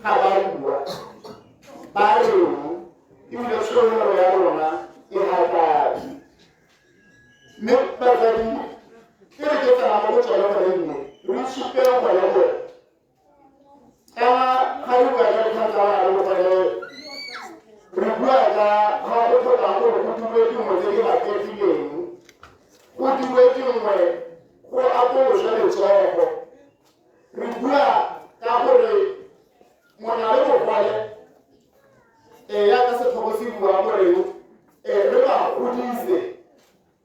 ga ba bua ba reng ebile tsholofelo ya rona e ga kae. Mme batsadi e re ke tsena mo go tsone gone nne re supe gone gore kana ga re bua ka dikgang tsa bana le bogole re bua ka ga go tlhokang gore go dirwe dingwe tse di gatetswileng go dirwe dingwe go atoloswe letsogo re bua ka gore mona le bogole ee yaka setlhogo se bua goreng ee re ba godise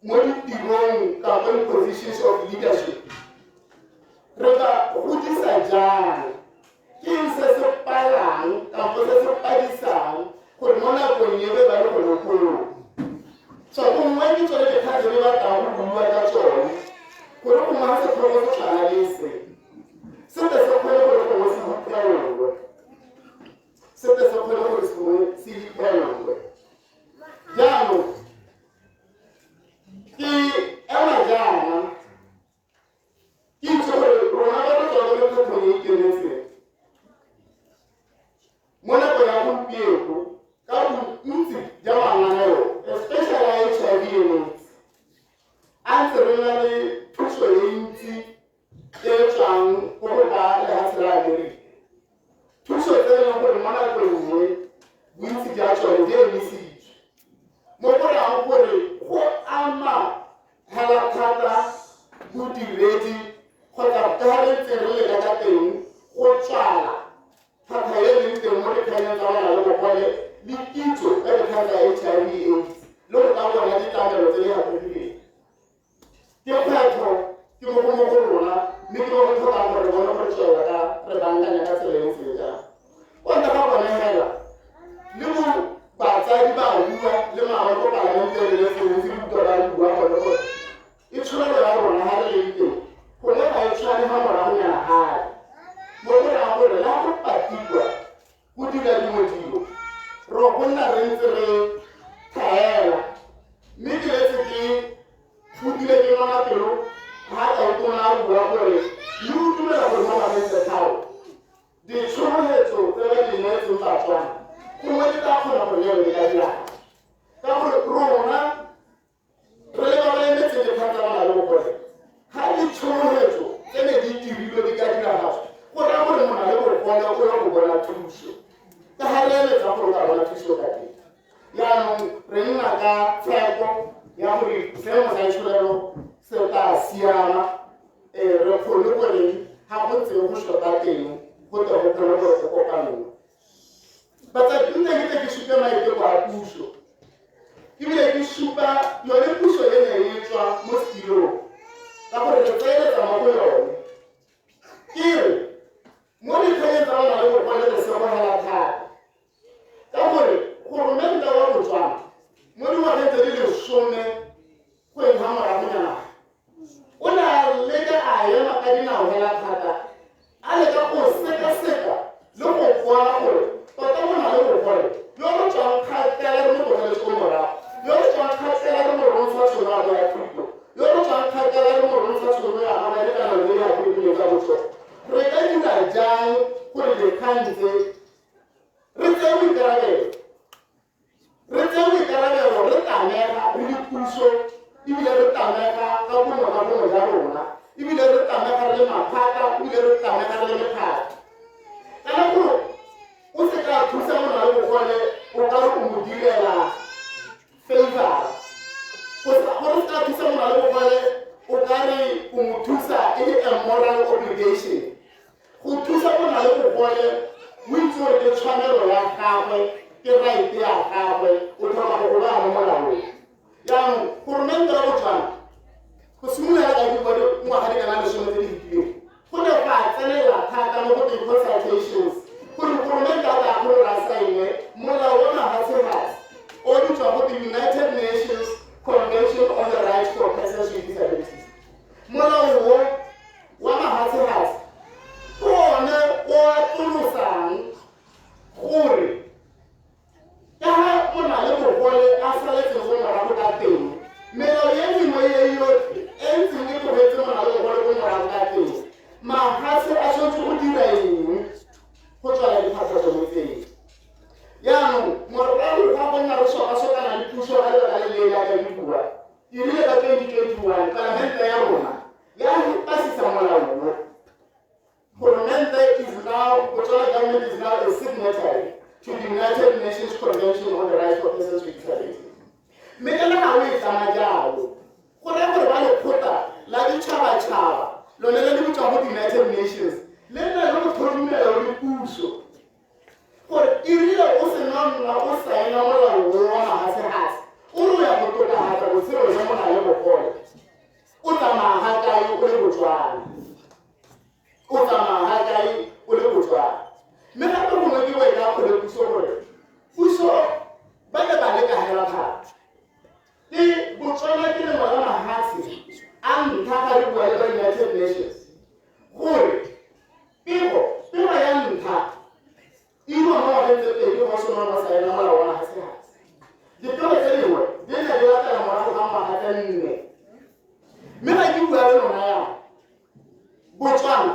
mo ditirong kapa di-positions of leadership re ba godisa jang ke eng se se palang kampo se se padisang gore mo nakong e be ba le gone koo so gongwe ke tsone dikgang tse di batlang go buiwa ka tsone gore gongwe ga setlhogo se tshwana le se se tle se kgone gore gongwe se utlwelelwe se tle se kgone gore sengwe se utlwelelwe jaanong ke ema jaana ke itse gore rona ba re tswa ko mekgatlhong e ikemetseng mo nako ya gompieno ka bontsi jwa mananeo especially a HIV and AIDS a ntse re na le thuso e ntsi e tswang ko go ba lefatshe la Amerika thuso tse e leng gore mo nakong nngwe bontsi jwa tsone di emisitswe mo go rayang gore go ama hela thata bodiredi kgotsa ka re ntse re leka ka teng go tswala thata e leng teng mo dikganyeng tsa bana le bogole le kitso ka dikgang tsa HIV AIDS le go ka bona ditlamelo tse di haphegileng ke kgwetlho ke mo go mo go rona mme ke mo go tlhokang gore bone gore tswelela ka re bankanya ka tsela e ntseng jang kwa ntle ga bone fela le mo batsadi ba bua le mangwe ko palamenteng le sengwe se utlwa ba bua gone gore e tsholelo ya rona ga re leng teng gone ga e tshwane ga moragonyana gae mo go raya gore la go patikwa go dira dingwe dilo ro go nna re ntse re thaela mme ke letse ke fotile ke nona pelo ga ka utona a bua gore mme o dumela gore mo ngwageng tse tharo ditsholofetso tse ba di neetseng Batswana gongwe di tla kgona go neo di ka diragala ka gore rona re le ba ba emetseng dikgang tsa bana le bogole ga ditsholofetso tse ne di dirilwe di ka diragatswa go raya gore mona le bogole o ya go bona thuso ka ga re eletsa gore o ka bona thuso ka teng jaanong re nna ka tshepo ya gore seemo sa itsholelo se tla siama um re kgone gore ga go ntse go shota teng go tle go kgone gore go kopanngwe batsadi nne ke tle ke supe maiteko a puso ebile ke supa yone puso e ne e tswa mo setilong ka gore re tseeletsa mo go yone ke re mo dikganyeng tsa bana le bogole re segogela thata ka gore goromente wa Botswana mo dingwageng tse di lesome go eng ga moragonyana o ne a leka a ema ka dinao hela thata a leka go sekaseka le go bona gore tota mo na le bogole yo re tswang kgakala re mo tlogeletse ko morago yo re tswang kgakala re mo rontsha tšhono ya go ya thuto yo re tswang kgakala re mo rontsha tšhono ya go ya lekanalo le ya go tsa botsogo re ka dira jang gore dikgang tse re tseye boikarabelo re tseye boikarabelo re tlamega re le puso ebile re tlamega ka bongwe ka bongwe jwa rona ebile re tlamega re le maphata ebile re tlamega re le mekgatlho kana gore o se ka thusa mona le bogole o ka re o mo direla favor gore o se ka thusa mona le bogole o ka re o mo thusa e le a moral obligation Go thusa go na le bogole o itse gore ke tshwanelo ya gagwe, ke right ya gagwe, o tlhoka go go baya mo molaong. Jaanong goromente wa Botswana go simolola ka dingwaga di kana lesome tse di fetileng go ne go a tsenelela thata mo go teng consultations gore goromente a tla gore ra saene molao wa mafatshefatshe o bitswa go the United Nations Convention on the Rights for Persons with Disabilities. Molao wo wa mahatshehatshe ke one o atolosang gore ka ga o na le bogole a saletseng go morago ka teng melao e mengwe e yotlhe e ntseng e tlogetse mo na le bogole ko morago ka teng mahatshe a tshwanetse go dira eng phatlhatso mo tseng. Jaanong morago ga go nna re sokasokana le puso ka lebaka le le jaaka le bua, e rile ka 2021 palamente ya rona ya pasisa molao o. Goromente is now, Botswana government is now a signatory to the United Nations Convention on the Rights of Persons with Disabilities. Mme ka naga o e tlama jalo, go raya gore ba lekgotla la ditšhabatšhaba lone le le bitswang go United Nations le nna le go tlhodumela le puso gore e rile o sena nna o saena molao o wa magatshegase o re o ya go tokafatsa botshelo jwa mona le bogole, o tsamaya ga kae o le Botswana? O tsamaya ga kae o le Botswana? Mme gape gongwe ke o e ka kgole puso gore puso ba ne ba leka hela thata. Ke Botswana ke lengwe la mahatshe a ntlha ga re bua le ba United Nations gore pego ya ntlha e dirwa mo ngwageng tse pedi go sena ba saena molao wa mahatshehatshe. Dipego tse dingwe di ne di latela morago ga ngwaga tse nne. Mme ga ke bua le lona yana, Botswana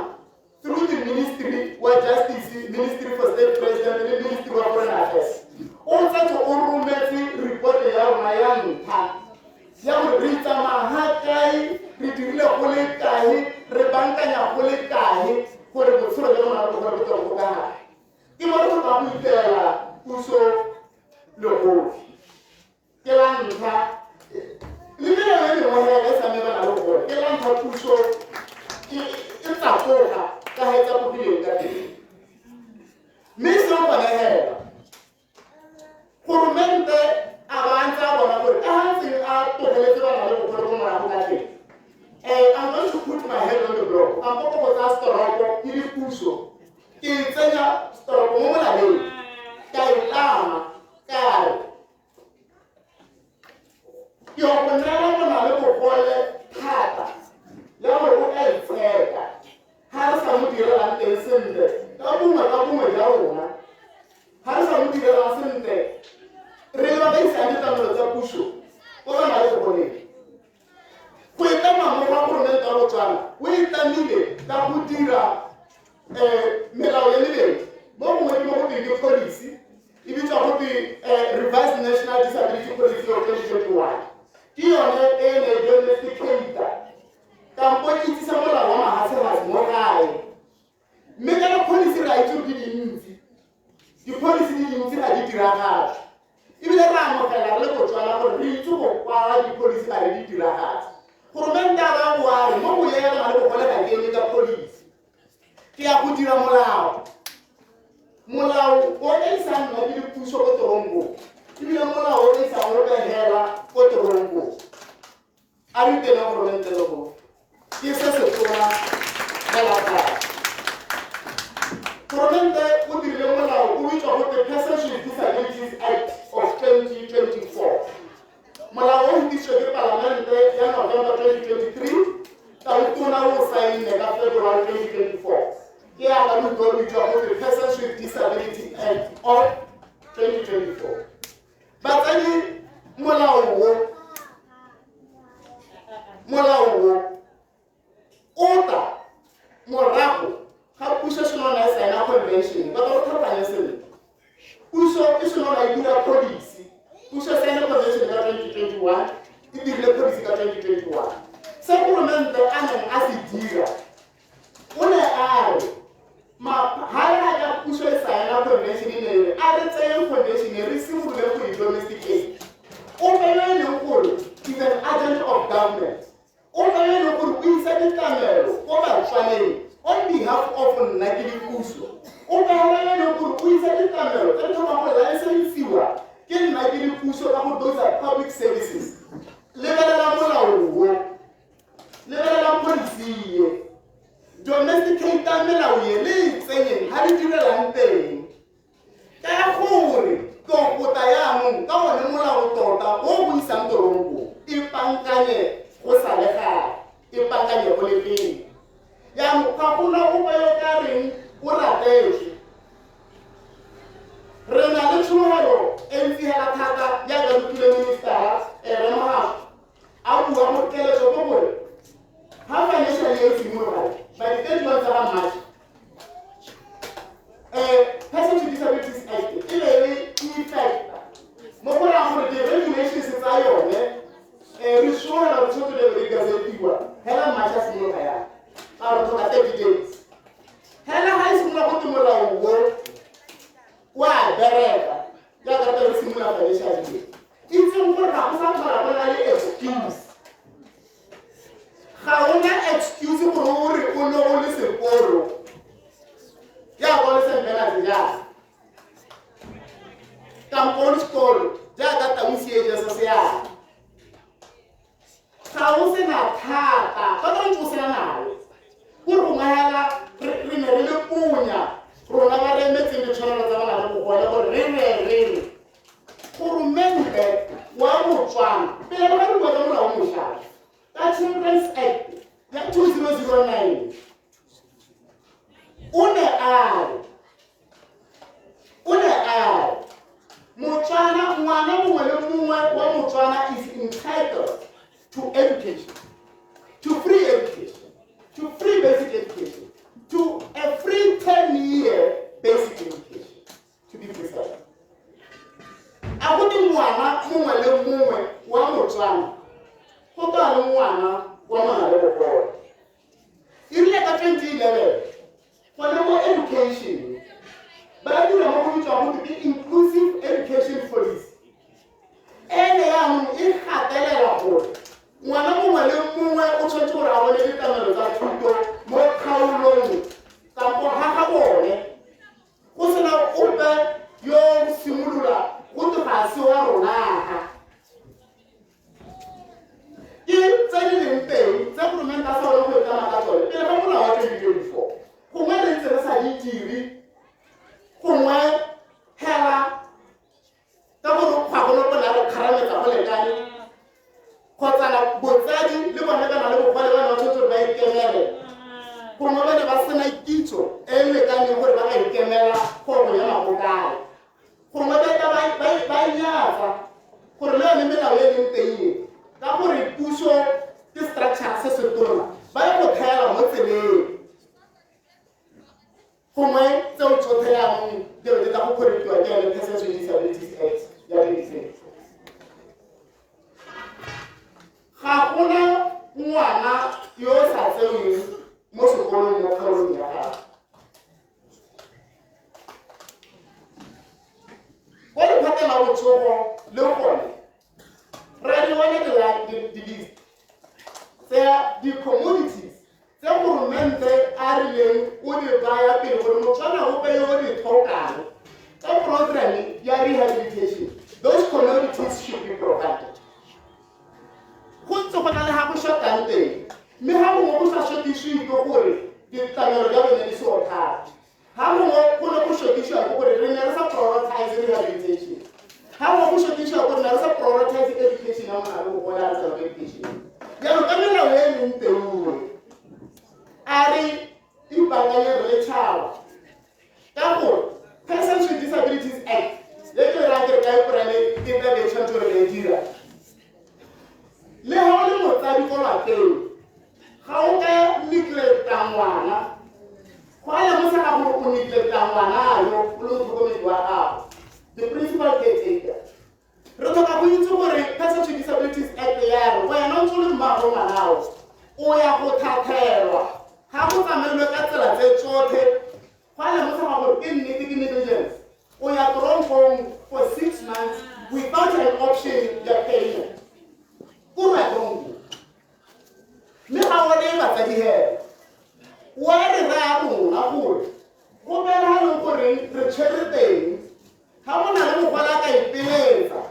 through the Ministry wa Justice, Ministry for State President le Ministry wa Foreign Affairs o tsetse o rometse report ya rona ya ntlha ya gore re tsamaya ga kae, re dirile go le kae, re bankanya go le kae gore botshelo jwa rona bo gore bo tle go ka gare. Ke mo re tlhokang go iteela puso legofi. Ke la ntlha le melao e mengwe hela e sa mebana le gore ke la ntlha puso e tsapoga ka ga e tsapogileng ka teng. Mme e seng gone hela, goromente a ba ntse a bona gore ka ga ntseng a tlogeletse bana le bogole ko morago ka teng. I'm going to put my head on the block. Kampo ko go tsaya setoropo e le puso, ke e tsenya setoropo mo molaleng, ka e tlama, ka re ke go neela mona le bogole thata ya gore o ka itsheka ga re sa mo direlang teng sentle ka bongwe ka bongwe jwa rona, ga re sa mo direlang sentle re le ba ba isang ditlamelo tsa puso ko ba na le bogoleng. Go itlama mo ga goromente wa Botswana o itlamile ka go dira melao ya mebedi mo gongwe ke mo go teng ke policy e bitswa go twe Revised National Disability Policy of 2021. Ke yone e ne e domesticata kampo e itsisa molao wa mahatshehatshe mo gae. Mme kana policy re a itse gore di dintsi, di-policy di dintsi ga di diragatswe, ebile re amogela re le Botswana gore re itse go kwala di-policy ga re di diragatse. Goromente a ba boa re mo go ema le bogole ga ke eme ka policy, ke ya go dira molao, molao o ka isang nna ke le puso ko toronkong, ebile molao o ka isang o behela ko toronkong. A re teng goromente le go ke se se tona fela thata. Goromente o dirile molao o bitswa go the Persons with Disabilities Act of 2024. Molao o fetisitswe ke palamente ya November 2023, tautona o saenne ka February 2024. Ke ya ka lutlo o bitswa go the Persons with Disability Act of 2024. Batsadi, molao wo o tla morago ga puso senona e saena convention. Ba go tlhaloganye sentle, puso e senona e dira policy. Puso e saena convention ka 2021, e dirile policy ka 2021. Se goromente a neng a se dira, o ne a re ga re ka puso e saena convention e ne a re tseyeng convention e re simolole go e domesticate. Ope yo e leng gore is an agent of government, ope yo e leng gore o isa ditlamelo ko Batswaneng on behalf of nna ke le puso, ope yo e leng gore o isa ditlamelo tse di tlhokang go licensiwa ke nna ke le puso ka go those are public services, lebelela molao wo, lebelela policy ye, domesticate melao ye le e tsenyeng ga le direlang teng. Ka gore tota yaanong ka one molao tota o go isang toronkong, e pankanye go sa le gale, e pankanye go le pele. Yaanong ga gona ope yo ka reng o ratetswe. Re na le tshologelo e ntsi hela thata jaaka re tlile ministera Rre Mogaso a bua go keletso ke gore ga financial year e simologa by the 31 tsa ga March mongwe wa Motswana is entitled to education, to free education, to free basic education, to a free 10-year basic education, to be precise. A go te ngwana mongwe le mongwe wa Motswana go twa le ngwana wa ngwana le bogole. E rile ka 2011 gone mo education ba dira mo go bitswang go ke inclusive education policy. Ene yaanong e gatelela gore ngwana mongwe le mongwe o tshwanetse gore a bone ditlamelo tsa thuto mo kgaolong kampo ga ga bone, go sena ope yo simolola go te ga se wa ronaga. Ke tse di leng teng tse goromente a sa bone go etlama ka tsone pele ga molao wa 2024. Gongwe re ntse re sa di dire, gongwe hela ka gore ga gone go na re kgarametsa go lekane, kgotsana botsadi le bone ba na le bogole ba ne ba tshwanetse gore ba ikemele, gongwe ba ne ba sena kitso e e lekaneng gore ba ka ikemela gore go ema go kae, gongwe ba tla ba nyatsa gore le yone melao e leng teng e, ka gore puso ke structure se se tona, ba ye go thaela mo tseleng. Gongwe tseo tsotlhe yaanong dilo di tla go correctiwa ke yone Persons with Disabilities Act ya 2026. Ga gona ngwana yo o sa tseweng mo sekolong mo kgaolong ya gago. Kwa lephateng la botsogo le gone ra di bona di-list tsa di-commodities tse goromente a rileng o di baya pele gore Motswana ope yo o di tlhokang ka program ya rehabilitation, those commodities should be provided. Go ntse go na le ga go shotang teng, mme ga gongwe go sa shotisiwe ke gore ditlamelo tsa bone di seo thata, ga gongwe go ne go shotisiwa ke gore re ne re sa prioritize rehabilitation, ga gongwe go shotisiwa gore ne re sa prioritize education ya ngwana le bogole a re sa education. Jaanong ka melao e leng teng, a re ipaakanye re le tšhaba, ka gore Persons with Disabilities Act le ke raya ke re ka April e tla be e tshwanetse gore re e dira. Le ga o le motsadi ko lapeng, ga o ka neglecta ngwana, go a lemosega gore o neglecta ngwana yo o le motlhokomedi wa gago, the principal caretaker. Re tlhoka go itse gore Persons with Disabilities Act ya re wena o ntse o le mmago ngwanao o ya go thathelwa ga go tsamailwe ka tsela tse tsotlhe, go a lemosega gore ke nnete ke negligence, o ya tronkong for 6 months without an option ya payment, o ya tronkong. Mme ga one batsadi hela wa re raya rona gore go bela ga leng goreng re tshwere teng, ga go na le mogwala a ka ipeletsa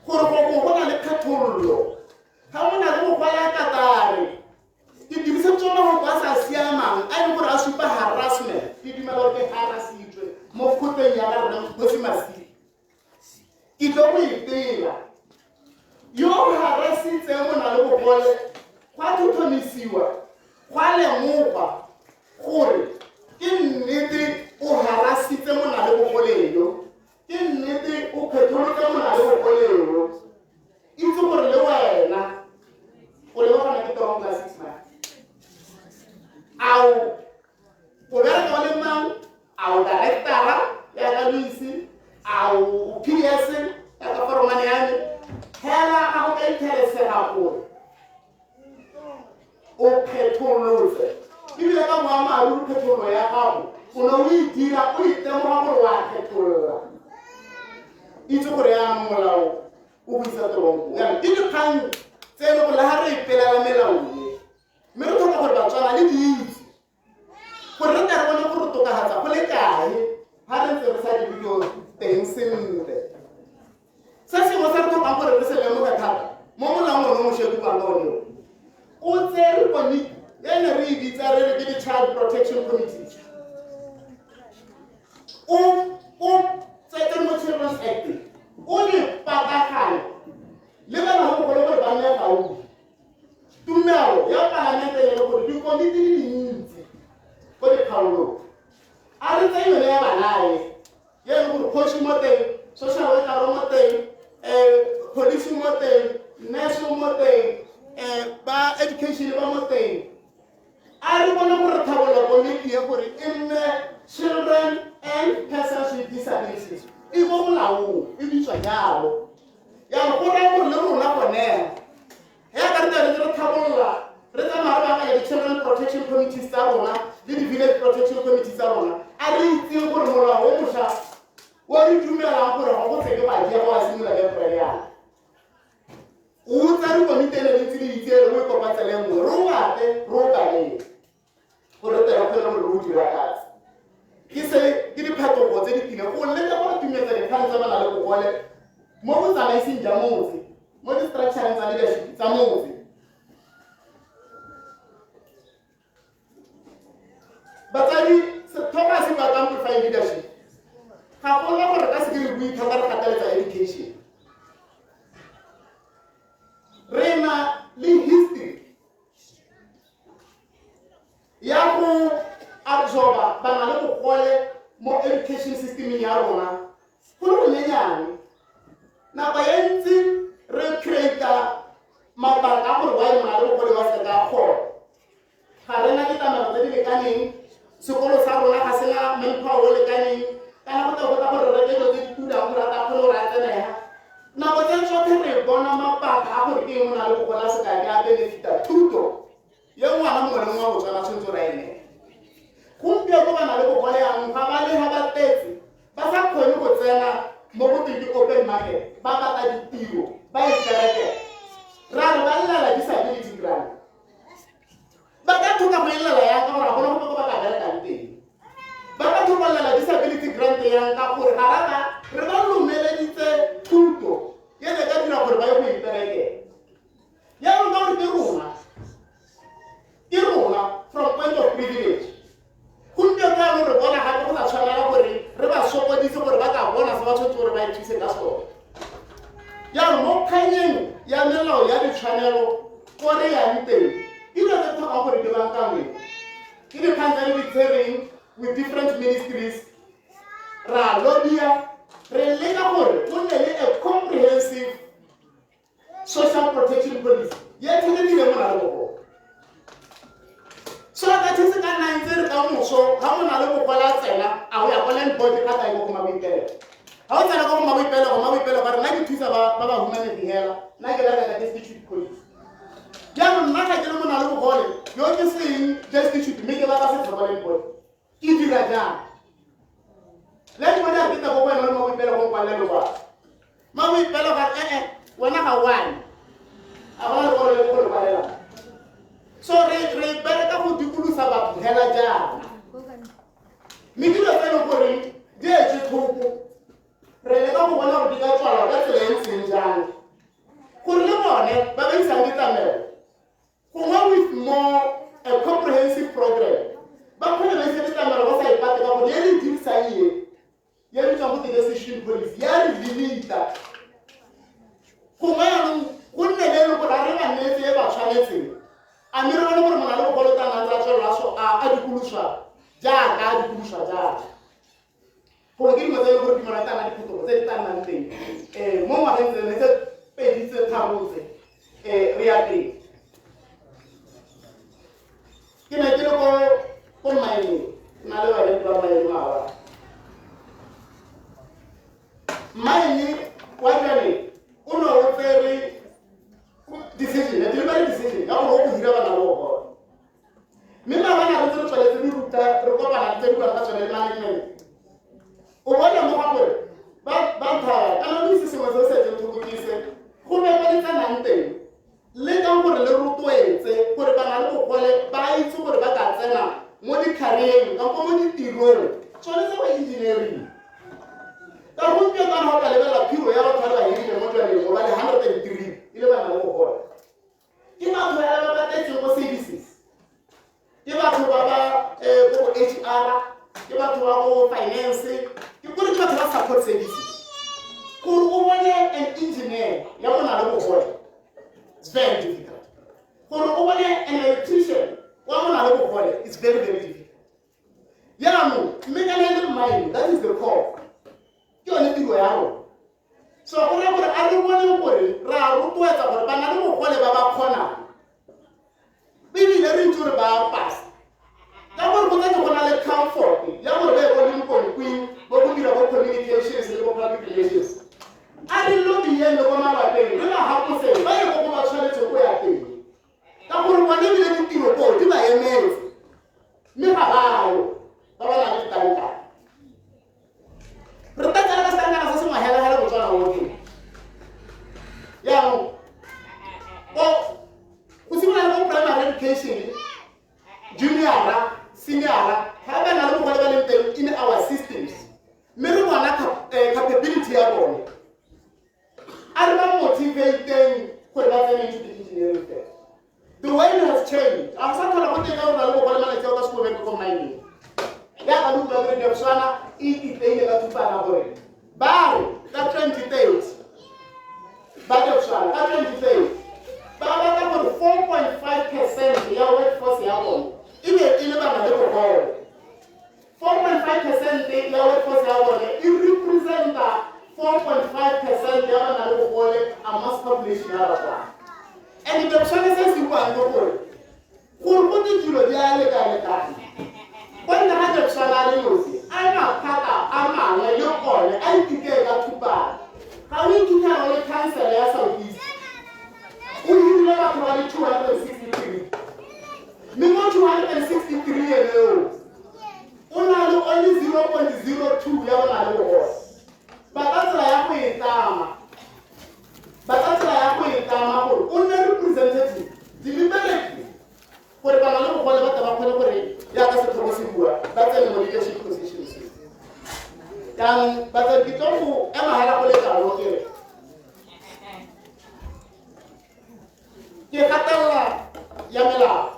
gore go go na le kgethololo, ga go na le mogwala a katare ke dirisetswe mafoko a sa siamang a e leng gore a supa harassment, ke dumela gore ke harassitswe mo kgotleng ya ka rona Kgosi Masile, ke tlo go ipela yo harassitseng mo na le bogole. Go a tlhotlhomisiwa, go a lemogwa gore ke nnete o harassitse mo na le bogole yo, ke nnete o kgetholotse mo na le bogole yo, itse gore le wena o lebagana ke tronko ya 6 months. Ao o bereka o le mang, a o directora ya ka Luise, a o PS ya ka foromane ya me, hela ga go ka ithelesega gore o kgetholotse, ebile ka boammaaruri kgethololo ya gago o ne o e dira o itemoga gore wa kgetholola, itse gore yaanong molao o go isa tronko. Jaanong ke dikgang tse e le gore le ga re ipelela melao e, mme re tlhoka gore Batswana le di itse gore re tle re bone gore tokafatsa go le kae ga re ntse re sa dire dilo teng sentle. Se sengwe se re tlhokang gore re se lemoge thata mo molaong one o mošwa ke one o tsere komiti e ne re e bitsa re re ke di-child protection committees, o tsetse mo Children's Act, o le patagane le ba bangwe bogolo gore ba nne gaufi. Tumelo ya palamente e le gore dikomiti di dintsi ko dikgaolong, a re tse yone ya banae ye e le gore kgosi mo teng, social worker mo teng, Police mo teng, nurse mo teng, ba education ba mo teng. A re bone gore tlhabolola komiti e gore e nne Children and Persons with Disabilities, e mo molaong e bitswa jalo. Jaanong go raya gore le rona gone ya ka re tla re tlhabolola, re tsamaya re baakanya di-children protection committees tsa rona le di-village protection committees tsa rona, a re itseng gore molao o mošwa o re dumelang gore ga go seke madi a go a simolola ka April yana o tsa dikomiti ele ntse le itse ele o e kopatsele nngwe, re o ate re o kaleng gore re tere kgone gore re o diragatse. Ke se ke diphetogo tse di tlileng go leka go tumetsa dikgang tsa bana le bogole mo botsamaising jwa motse, mo di-structureng tsa leadership tsa motse. Batsadi, setlhogo se bua ka amplifying leadership. Ga gona gore ka se ke re bue thata, re gateletsa education. Re na le history ya go absorba bana le bogole mo education systemeng ya rona go le gonyenyane. Nako e ntsi re creata mabaka a gore why mona le bogole ba se ka kgona. Ga re na ditlamelo tse di lekaneng, sekolo sa rona ga se na manpower o lekaneng, kana go tla go tla gore re reke dilo tse di turang gore a tla kgone gore a tsenega. Nako tse tsotlhe re bona mabaka a gore ke eng o na le bogole a se ka ke a benefita thuto ye ngwana mongwe le mongwe wa Botswana tshwanetse gore a e nele. Gompieno ba na le bogole yanong ga ba le ga ba tletse ba sa kgone go tsena mo go teng ke open market, ba batla ditiro, ba iperekela, ra re ba llela disability grant. Ba ka tlhoka go elela yang ka gore ga gona gope ko ba ka berekang teng? Ba ka tlhoka lela disability grant yang ka gore ga ra re ba lomeleditse thuto e ne ka dira gore ba ye go iperekela? Jaanong ka gore ke rona from point of privilege, gompieno jaanong re bona gape go sa tshwanela gore re ba sokodise gore ba ka bona se ba tshwanetse gore ba ithuse ka sone. Jaanong mo kganyeng ya melao ya ditshwanelo ko re yang teng, ke dilo tse tlhokang gore di bankangwe, ke dikgang tse re di tsereng with different ministries, ra lobia, re leka gore go nne le a comprehensive social protection policy ye tshwanetsile mo na le bogole. So ka se ka nna ntse re ka moso ga mo na le bogole a tsena a go ya ko land board, ka kae ko go Maboipelego. Ga o tsena ko go Maboipelego, Maboipelego ba re nna ke thusa ba ba humanegeng hela, nna ke bereka ka destitute policy. Jaanong nna ga ke le mo na le bogole yo ke seng destitute, mme ke batla setlha kwa land board, ke dira jang? Land board a re ke tla ko go wena le Maboipelego, nkwalle lokwalo. Maboipelego ga re ee, wena ga one a gona lekwalo le go le kwalelang. So re bereka go dikolosa batho hela jaana, mme dilo tse e leng gore di etswe thoko, re leka go bona gore di ka tswalwa ka tsela e ntseng jang gore le bone ba ba isang ditlamelo gongwe with more a comprehensive program ba kgone ba ise ditlamelo ba sa ipate, ka gore e re dirisang ye bitswang go decision policy ya re limita. Gongwe yanong go nne le e leng gore a re ba neetse e ba tshwanetseng, a mme re bone gore mona le bogolo tla nna ntse a tswelela so a dikoloswa jaaka a dikoloswa jaaka. Gongwe ke dingwe tse e leng gore dimela tla nna diphetogo tse di tla nnang teng mo ngwageng tsene tse pedi tse tharo tse re ya teng. Ke ne ke le ko mmineng na le bareki ba mine maabane. Mine wa jale o ne o tsere decision, a deliberate decision ya gore o go hira bana le bogole, mme maabane re ntse re tsweletse re ruta, re kopana tse di buang ka tsone le management, o bona mo ga gore ba nthaya kana o itse sengwe se o se etseng thoko ke se go be ko le tsenang teng. Lekang gore le rotloetse gore bana le bogole ba itse gore ba ka tsena mo di-careereng kampo mo ditirong tsone tsa bo engineering, ka gompieno kana go ka lebelela phiro ya batho ba le ba hirile mo jwaneng go ba le 103 e le bana le bogole. Ke batho ba ba patetseng ko services, ke batho ba ba ko HR, ke batho ba ko finance, ke kore ke batho ba support services. Gore o bone an engineer ya go na le bogole, it's very difficult. Gore o bone an electrician wa go na le bogole, it's very, very difficult. Jaanong mme kana e le mine, that is the core, ke yone tiro ya rona. So go raya gore a re gore re a rotloetsa gore ba na le bogole ba ba kgonang ebile re itse gore ba a pasa ka gore go tsetse go na le comfort ya gore ba ye ko Limkokwing bo go dira bo communications le bo public relations. A re lobbyeng le ko malapeng re ba gaposeng ba ye ko go ba tshwanetse go ya teng ka gore bone ebile ditiro koo di ba emetse mme ga bayo ba ba nang le ditankana. Re tla tsena ka setankana se sengwe hela hela Botswana otlhe. Jaanong go simolola le ko primary education, junior-a, senior-a, ga ba na le bogole ba leng teng in our systems mme re bona capability ya bone, a re ba motivateng gore ba tsene into the engineering field. The world has changed. A go sa tlhola go teng ka o na le bogole malatsi a o ka se ko bereke ko mining. Jaaka le utlwa kere Debswana e ititeile ka thupana gore ba re ka 2030, ba Debswana ka 2030 ba batla gore 4.5% ya workforce ya bone e be e le bana le bogole. 4.5% ya workforce ya bone e representa 4.5% ya bana le bogole amongst population ya Batswana. And Debswana se se buang ke gore go te dilo di a lekalekana go nne ga Debswana le nosi a maphata a mangwe le one a ititee ka thupana. Ga o iphitlhela o le council ya South East o hirile batho ba le 263 mme mo 263 eneo o na le only 0.02 ya bona le bogole. Ba ka tsela ya go e tlama, ba ka tsela ya go e tlama gore o nne representative deliberately gore bana le bogole ba tle ba kgone gore jaaka setlhogo se bua ba tsene mo leadership positions. Jaanong batsadi, ke tlo go ema hela go le kalo ke re ke gatelela ya melao.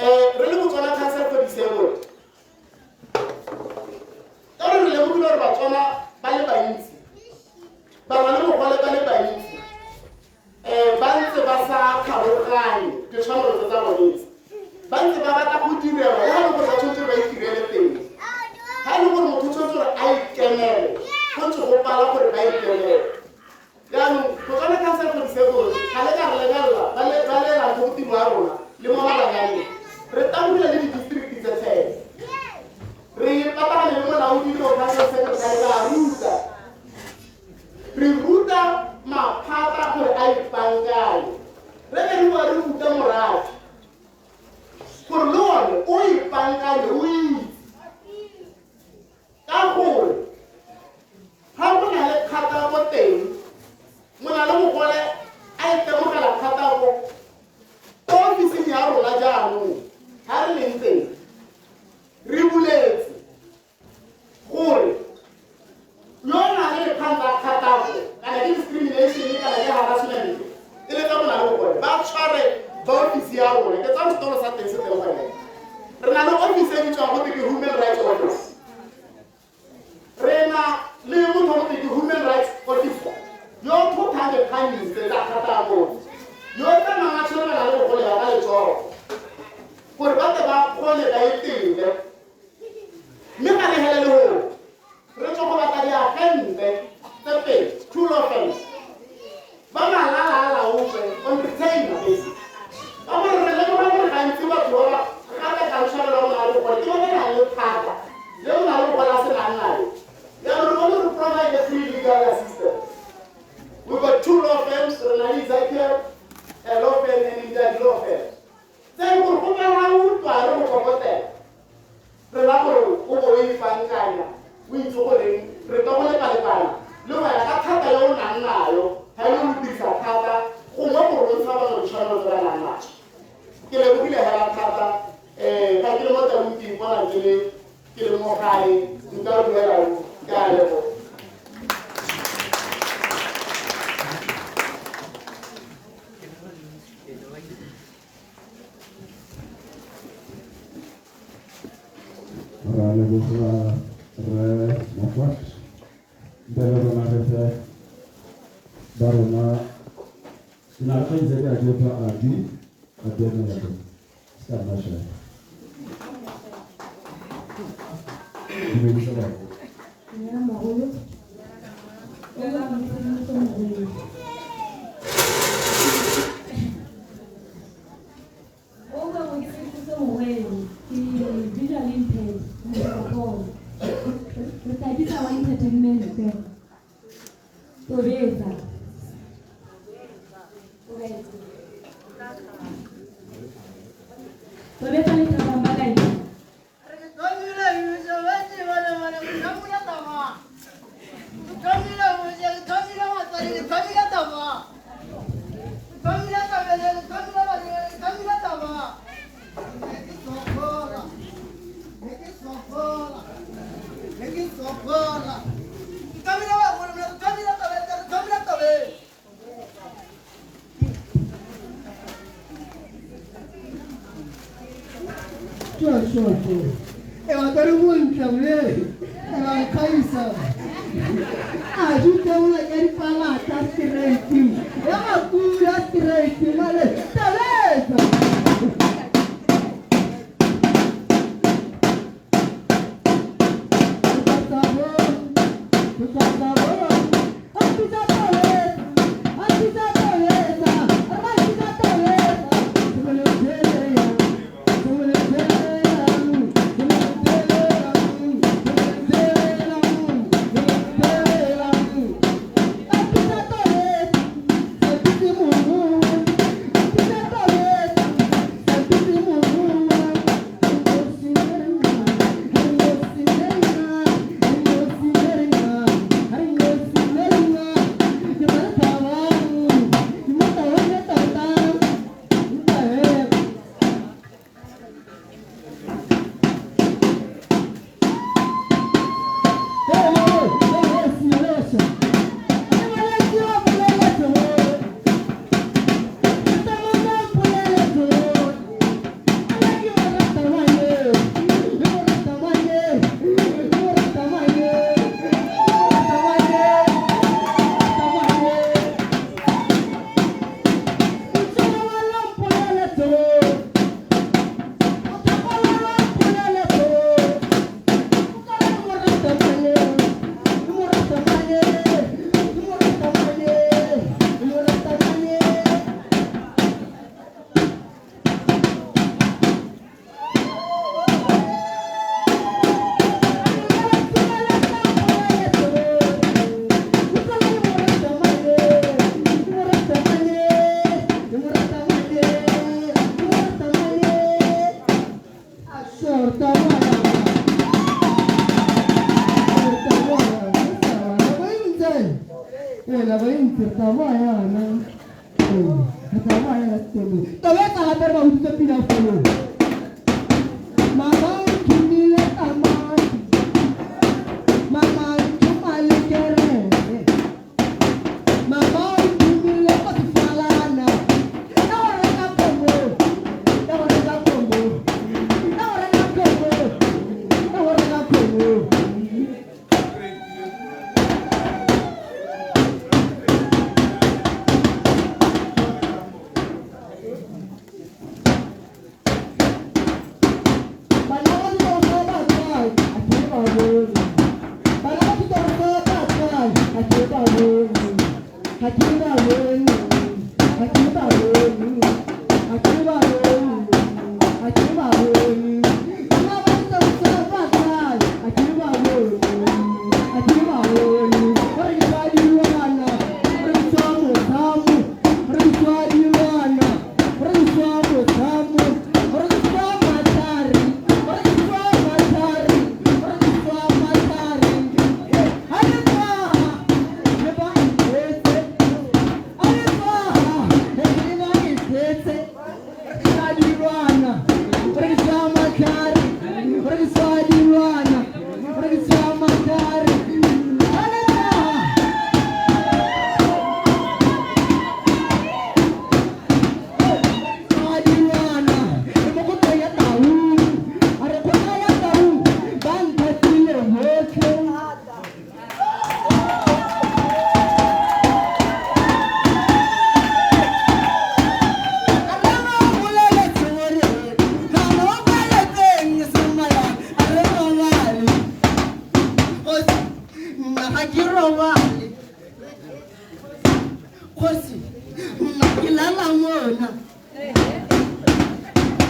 Re le Botswana Council for Disabled, ka gore re lemogile gore Batswana ba le bantsi, bana le bogole ba le bantsi, ba ntse ba sa tlhaloganye ditshwanelo tse tsa bone tse. Ba ntse ba batla go direlwa le ga e le gore ba tshwanetse ba itirele teng. Ga e le gore motho o tshwanetse gore a ikemele, go ntse go pala gore ba ikemele. Jaanong Botswana Council for Disabled ga le ka re lebelela ba lelang go tiro ya rona le mo maranyaneng. Re tabogile le di-district tse 10. Re patagane le molaodi le council secretary ra ruta. Re ruta maphata gore a ipankanye. Re be re bua re ruta morafe gore le one o ipankanye, o itse ka gore ga go na le kgatako teng, mo na le bogole a itemogela kgatako ko ofising ya rona. Jaanong ga re leng teng re buletse gore yo o nang le dikgang tsa kgatako kana ke discrimination kana ke harassment e le tsa mo na le bogole ba tshware ba ofisi ya rona. Ke tsa setolo sa teng se teng gone. Re na le office e bitswang gote ke human rights office. Re na le motho gote ke human rights officer yo thothang dikgang tse tsa kgatako, yo tsamayang a tshwarana le bogole ba ka letsogo gore ba tle ba kgone ba etele. Mme ga re hele le go re tswa go batla diagente tse pedi, two law firms ba malala a laotswe on retainer basis, ka gore re lemoga gore gantsi batho ba ba gape ka tshwanelo go na le bogole ke ba ba nang le thata le go na le bogole a se nang nayo. Jaanong re bone re provide free legal assistance. We got two law firms, re na le Ezekiel a law firm and Indadi law firm tse e gore go ka ga utlwa re go tlhokotela re la gore o bo o ipankanya o itse goreng re ka go lepalepana le wena ka thata yo o nang nayo ga e le go dirisa thata gongwe gore o ntsha bangwe ditshwanelo tse ba nang natso. Ke lebogile hela thata. Ga ke le mo Taung ke ipona ke le mo gae. Nka re duela, ke a leboga. Ra leboga re Moffat. Ntle le rona re fe ba rona ke na le kgaitsedi a jefa adi a dumela teng se ka nna share dumedisa batho. Dumela mogolo. Kgosi nna ke lala mona.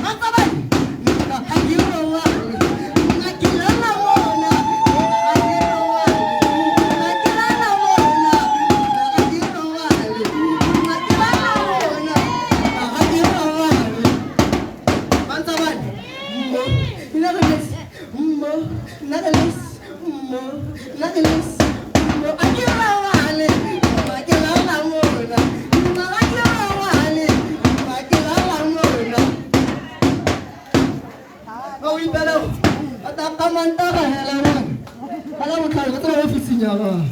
Matsabane nna ga ke robale. Nna ke lala mona. Nna ga ke robale. Nna ke lala mona. Nna ga ke robale. Nna ke lala mona. Nna ga ke robale. Matsabane mmo nna ke les mmo nna ke les mmo nna ke les mmo a ke robale. Nna ke lala mona. Nna ga ke robale. Nna ke lala mona. Ba o ipela ba ta ka mantaga hela bona. Ba la botlhale ka tsena ofising ya gagwe.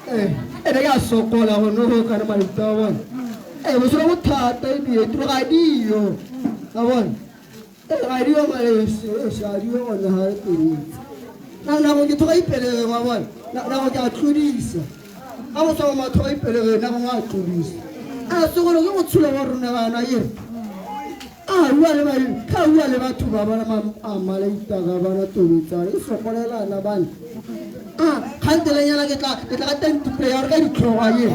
Ee, ene ke a sokola go no go kana maikutlo a bona. Ee, botshelo bo thata ebile tiro ga diyo. Ka bona. Ee, ga diyo mare ga diyo gone ga tebetse. Nako ke thoga ipelegeng wa bona. Nako ke a tlodisa. Ga go tswa matho a ipelegeng nako a tlodisa. A segolo ke botshelo ba rona bana ere. A bua le ba ga bua le batho ba bona a malaitaka bana tobetsana e sokolelana bana. A kgantelenyana ke tla ka tantipre ya gore ka ditlhoga ye.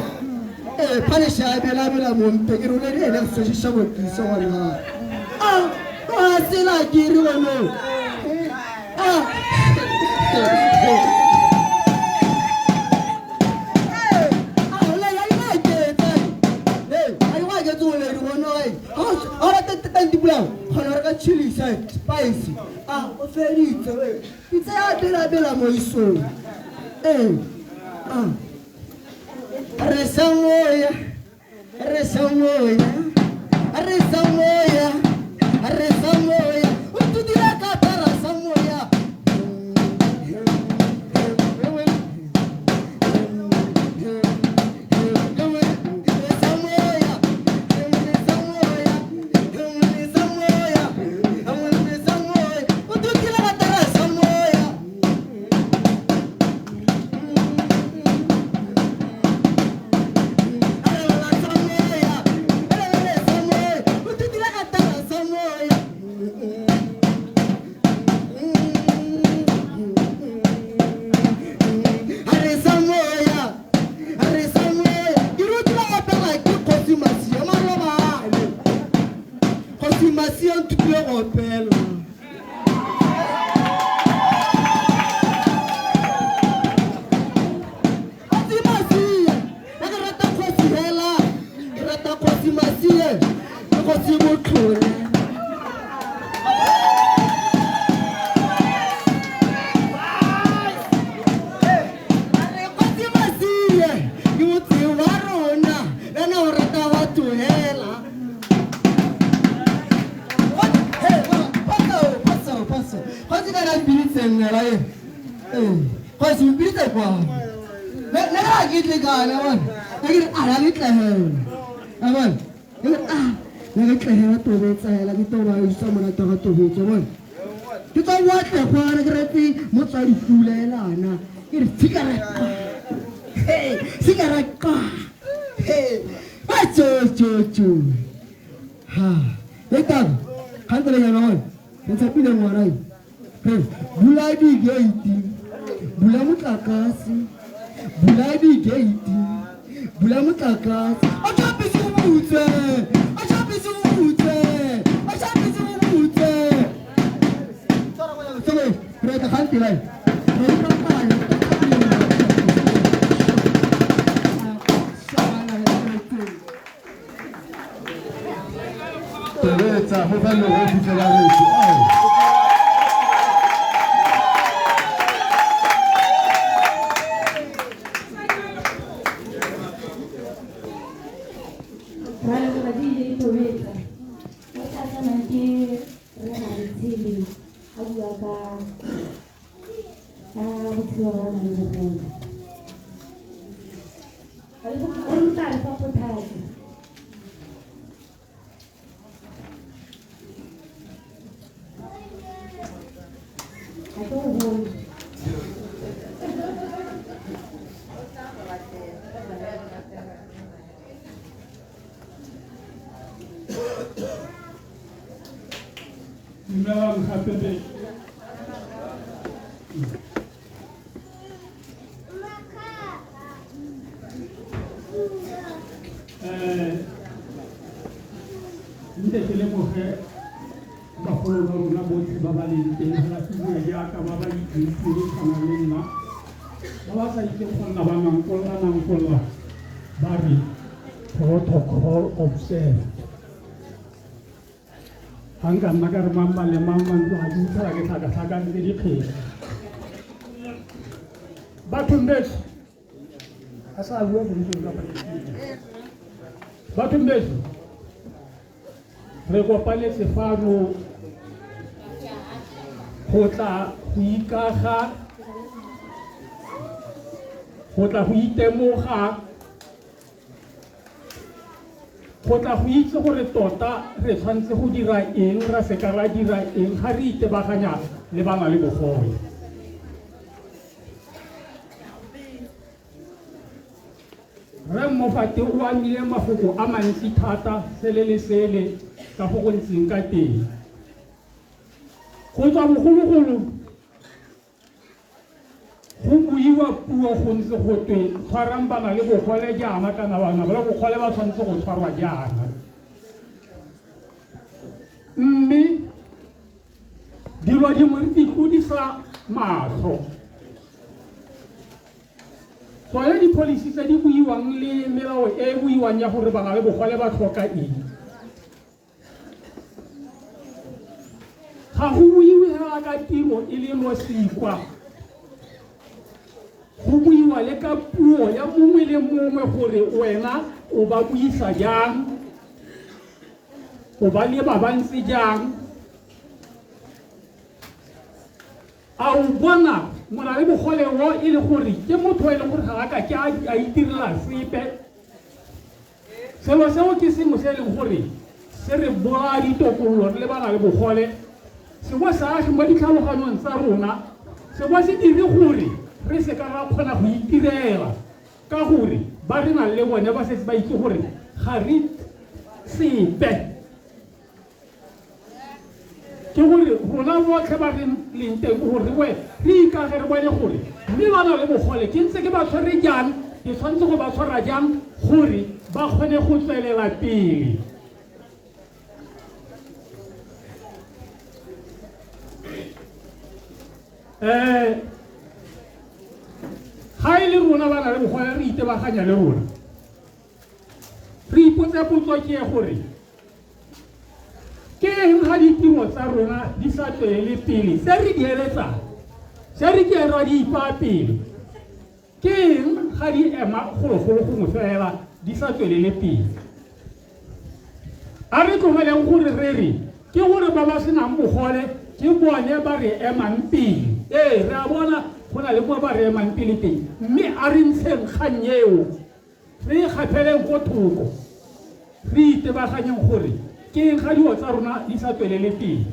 Ee, phaleša a belabela mo mpe ke rone ene re sešeša botisa gona. A a tsela ke re gone. A chili spice a o feditse pitsa ya bela-bela mo isong. Ee, a re sa moya, re sa moya, re sa moya, re sa moya, o ntutile ka tara sa moya. leboge bagolo ba rona botlhe ba ba leng teng fela ke bue jaaka ba ba itseng puo e tshwanang le nna ba ba sa itseng go nna ba nankolola nankolola ba re protocol observed. Ga nka nna ka re mang ba le mang mantlo ga ke utlhela ke tlhakatlhakantse dikgedi. Bathong beso a sa bua bontsi ka bathong beso re kopanetse fano go tla go ikaga go tla go itemoga go tla go itse gore tota re tshwanetse go dira eng ra seka ra dira eng ga re itebaganya le bana le bogole. Rre Moffat o amile mafoko a mantsi thata sele le sele ka go go ntseng ka teng. Go tswa bogologolo go buiwa puo go ntse go twe tshwarang bana le bogole jaana kana bana ba le bogole ba tshwanetse go tshwarwa jaana. Mme dilo dingwe re di tlodisa matlho. Tsone di-policy tse di buiwang le melao e e buiwang ya gore bana le bogole ba tlhoka eng. Ga go buiwe fela ka tiro e le nosi kwa. Go buiwa le ka puo ya mongwe le mongwe gore wena o ba buisa jang, o ba leba ba ntse jang. A o bona mona le bogole o e le gore ke motho e leng gore ga a ka ke a itirela sepe. Selo seo ke sengwe se e leng gore se re bolaya ditokololo re le bana le bogole, se bo se age mo ditlhaloganyong tsa rona, se bo se dire gore re se ka ra kgona go itirela ka gore ba re nang le bone ba setse ba itse gore ga re sepe. Ke gore rona botlhe ba re leng teng gore re re ikage re bone gore mme ba na le bogole ke ntse ke ba tshwere jang, ke tshwanetse go ba tshwara jang gore ba kgone go tswelela pele. Ga e le rona ba na le bogole re itebaganya le rona, re ipotse potso ke gore ke eng ga ditiro tsa rona di sa tswelele pele se re di eletsang, se re ke ra di ipaa pele, ke eng ga di ema gologolo gongwe fela di sa tswelele pele. A re tlogeleng gore re re ke gore ba ba senang bogole ke bone ba re emang pele. Ee, re a bona go na le mo ba re emang pele teng, mme a re ntsheng kgang eo re e kgapheleng ko thoko, re itebaganyeng gore ke eng ga dilo tsa rona di sa tswelele pele.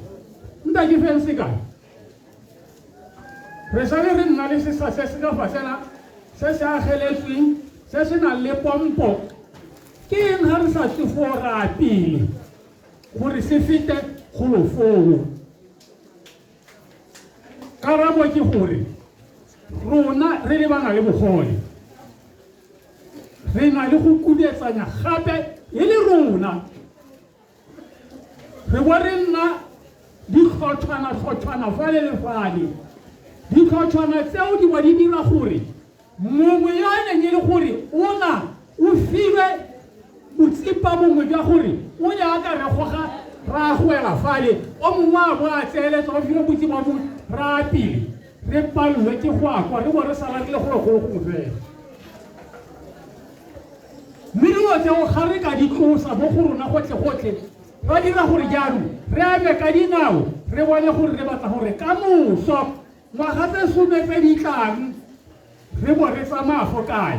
Nta ke feng sekai, re sale re nna le sesa se se ka fa sena se se ageletsweng se se nang le pompo, ke eng ga re sa tswe foo ra pele gore se fete golo foo. Karabo ke gore rona re le bana le bogole re na le go kudetsanya gape e le rona re bo re nna ditlhotshwana-tlhotshwana fale le fale. Ditlhotshwana tseo di bo di dira gore mongwe yo a neng e le gore ona o filwe botsipa bongwe jwa gore o ne a ka re goga ra goela fale, o mongwe a bo a tseeletsa o filwe botsipa bongwe ra pele re palelwe ke go akwa re bo re sala re le gologolo gongwe fela. Mme dilo tseo ga re ka di tlosa mo go rona gotlhe-gotlhe ra dira gore jaanong re eme ka dinao re bone gore re batla gore ka moso ngwaga tse 10 tse di tlang re bo re tsamaya fo kae.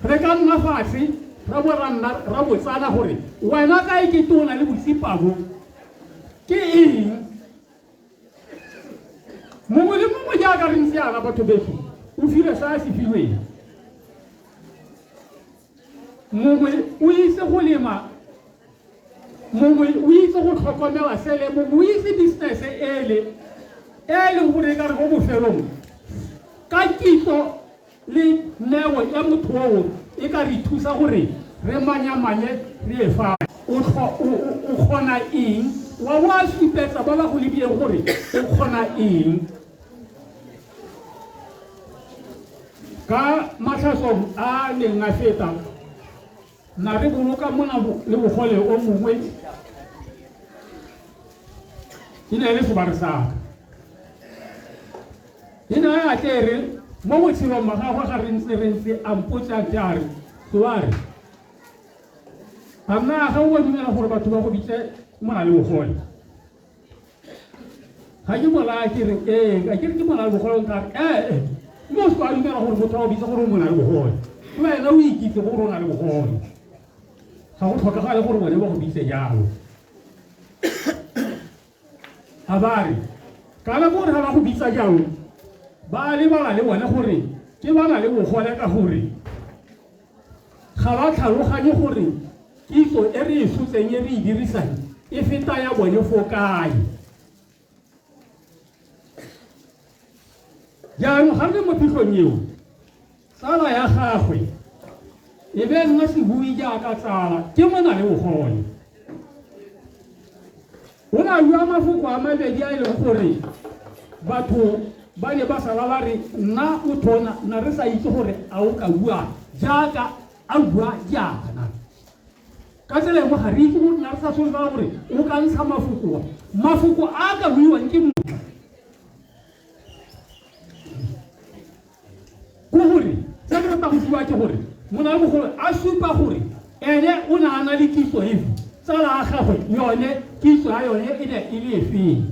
Re ka nna fatshe ra bo ra nna ra botsana gore wena kae ke tona le botsipa bo ke eng. Mongwe le mongwe jaaka re ntse yana batho beso o filwe se a se filweng. Mongwe o itse go lema, mongwe o itse go tlhokomela sele, mongwe o itse business ele e leng gore e ka re ko bofelong ka kitso le neo ya motho oo e ka re thusa gore Re manyamanye re ye fa o kgona eng wa bo a supetsa ba ba go lebileng gore o kgona eng. Ka matlhatsong a neng a feta na re boloka mona le bogole o mongwe e ne e le sebare saka e ne a tle re mo botshelong ba gagwe ga re ntse a mpotsa ke a re soare a nna ga o dumela gore batho ba go bitse mona le bogole ga ke molaya ke re ee a ke re ke mona le bogole nka re ee mme o se a dumela gore motho a o bitse gore o mona le bogole wena o ikitse gore o na le bogole ga go tlhokagale gore bone ba go bitse jalo. A ba re kana gore ga ba go bitsa jalo ba lebala le bone gore ke ba na le bogole ka gore ga ba tlhaloganye gore kitso e re e sotseng e re e dirisang e feta ya bone fo kae. Jaanong ga re le mo phitlhong eo tsala ya gagwe e be nna sebui jaaka tsala ke mona le bogole o ne a bua mafoko a mabedi a e leng gore batho ba ne ba sala ba re nna motho ona na re sa itse gore a o ka bua jaaka a bua jaana. Ka tsela engwe ga re itse gore na re sa solofela gore o ka ntsha mafoko mafoko a ka buiwang ke motho ko gore se ke ratang go bua ke gore mona le bogolo a supa gore ene o ne a na le kitso efe tsala ya gagwe yone kitso ya yone e ne e le efeng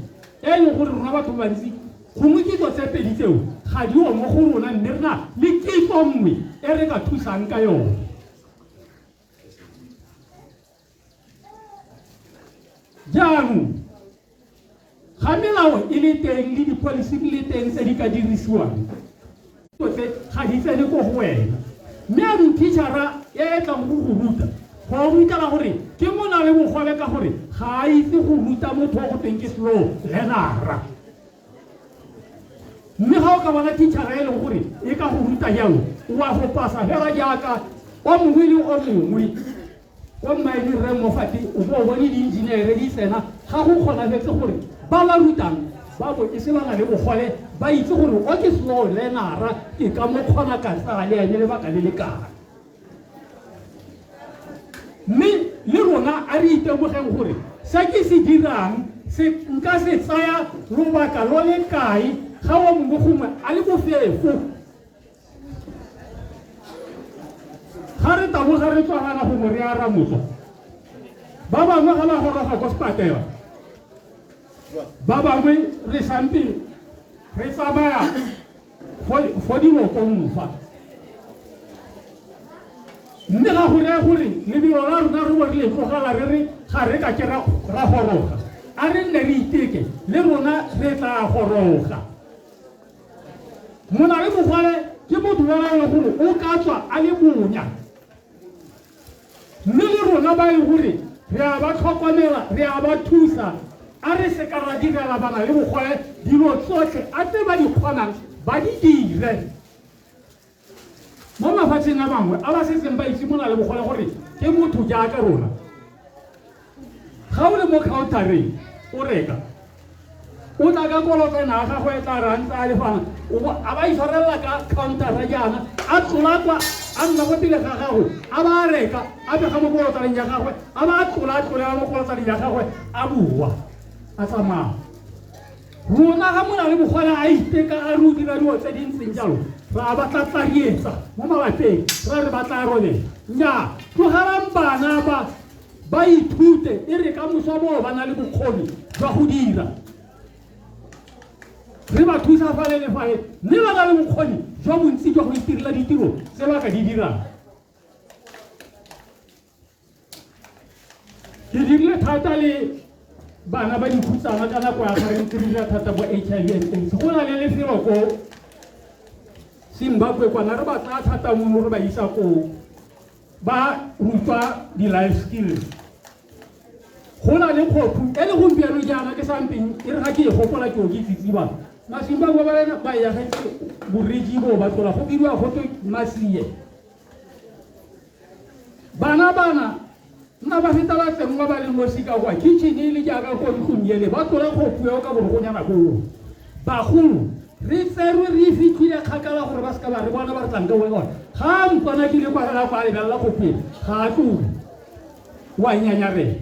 e leng gore rona batho ba bantsi gongwe kitso tse pedi tseo ga di o mo go rona mme re na le kitso nngwe e re ka thusang ka yone. Jaanong ga melao e le teng le di-policy di le teng tse di ka dirisiwang tse ga di tsene ko go wena mme anong teachera e e tlang go go ruta go rutela gore ke mona le bogole ka gore ga a itse go ruta motho o go teng ke slow learner. Mme ga o ka bona teachera e leng gore e ka go ruta jalo wa go pasa fela jaaka o mongwe le o mongwe ko mmaene rre Mofati o bo bone di-engineere di tsena ga go kgonagetse gore ba ba rutang ba bo e se ba na le bogole ba itse gore o ke slow learner ke ka mo kgona ka tsaya le ene lebaka le le kae. Mme le rona a re itemogeng gore se ke se dirang se nka se tsaya lobaka lo le kae ga o mongwe gongwe a le bofefo. Ga re taboga re tswalana gongwe re a ramotswa ba bangwe ga ba goroga ko sepatela ba bangwe re sampe re tsamaya fo dilokong fa mme ga go raya gore lebelo la rona re bo re le tlogela re re ga re ka ke ra goroga a re nne re iteke le rona re tla goroga. Mona le bogole ke motho wa e leng gore o ka tswa a le bonya mme le rona ba e gore re a ba tlhokomela re a ba thusa a re se ka ra direla bana le bogole dilo tsotlhe a tse ba di kgonang ba di dire. Mo mafatsheng a bangwe a ba setseng ba itse mona le bogole gore ke motho jaaka rona ga o le mo countereng o reka o tla ka kolotsana ya gagwe e tla re a ntse a lefana a ba itshwarelela ka countera jaana a tlola kwa a nna ko pele ga gago a ba a reka a bega mo kolotsaneng ya gagwe a ba a tlola a tlolela mo kolotsaneng ya gagwe a boa a tsamaya. Rona ga mona le bogole a iteka a re o dira dilo tse di ntseng jalo ra ba tlatlarietsa mo malapeng ra re ba tla robela. Nnyaa tlogelang bana ba ba ithute e re ka moso boo ba na le bokgoni jwa go dira re ba thusa fale le fale mme ba na le bokgoni jwa bontsi jwa go itirela ditiro tse ba ka di dirang. Ke dirile thata le bana ba dikhutsana ka nako ya ga re ntse re dira thata bo HIV and AIDS. Go na le lefelo ko Zimbabwe kwana re ba tsaya thata mono re ba isa koo ba rutwa di-life skills. Go na le kgophu e le gompieno jaana ke sampeng e re ga ke e gopola ke o ke tsitsiba Mazimbabwe ba lena ba yagetse boriji bo ba tlola go bidiwa go twe Masie. Bana bana nna ba feta ba tsenngwa ba le nosi ka kwa kitchen e le jaaka ko ntlong ele ba tlola kgopu eo ka borogonyana koo. Bagolo re tserwe re fitlhile kgakala gore ba seka ba re bona ba re tlang ka one ga a mpona ke ile kwa fela kwa lebelela kgopu ele ga a tlole wa nyanyarela.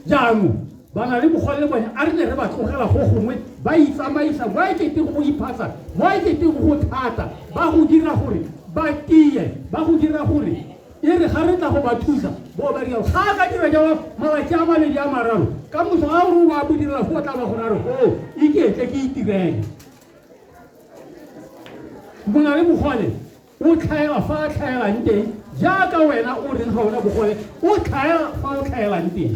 Jaanong ba na le bogole le bone a re ne re ba tlogela go gongwe ba itsamaisa mo e keteng go iphatsa mo e keteng go thata ba go dira gore ba tie ba go dira gore e re ga re tla go ba thusa bo ba dira ga a ka dira jalo malatsi a mabedi a mararo ka moso ga o re o a bo direla fo tla ba gore a re o iketle ke itirele. Mona le bogole o tlhaela fa a tlhaelang teng jaaka wena o reng ga ona bogole o tlhaela fa o tlhaelang teng.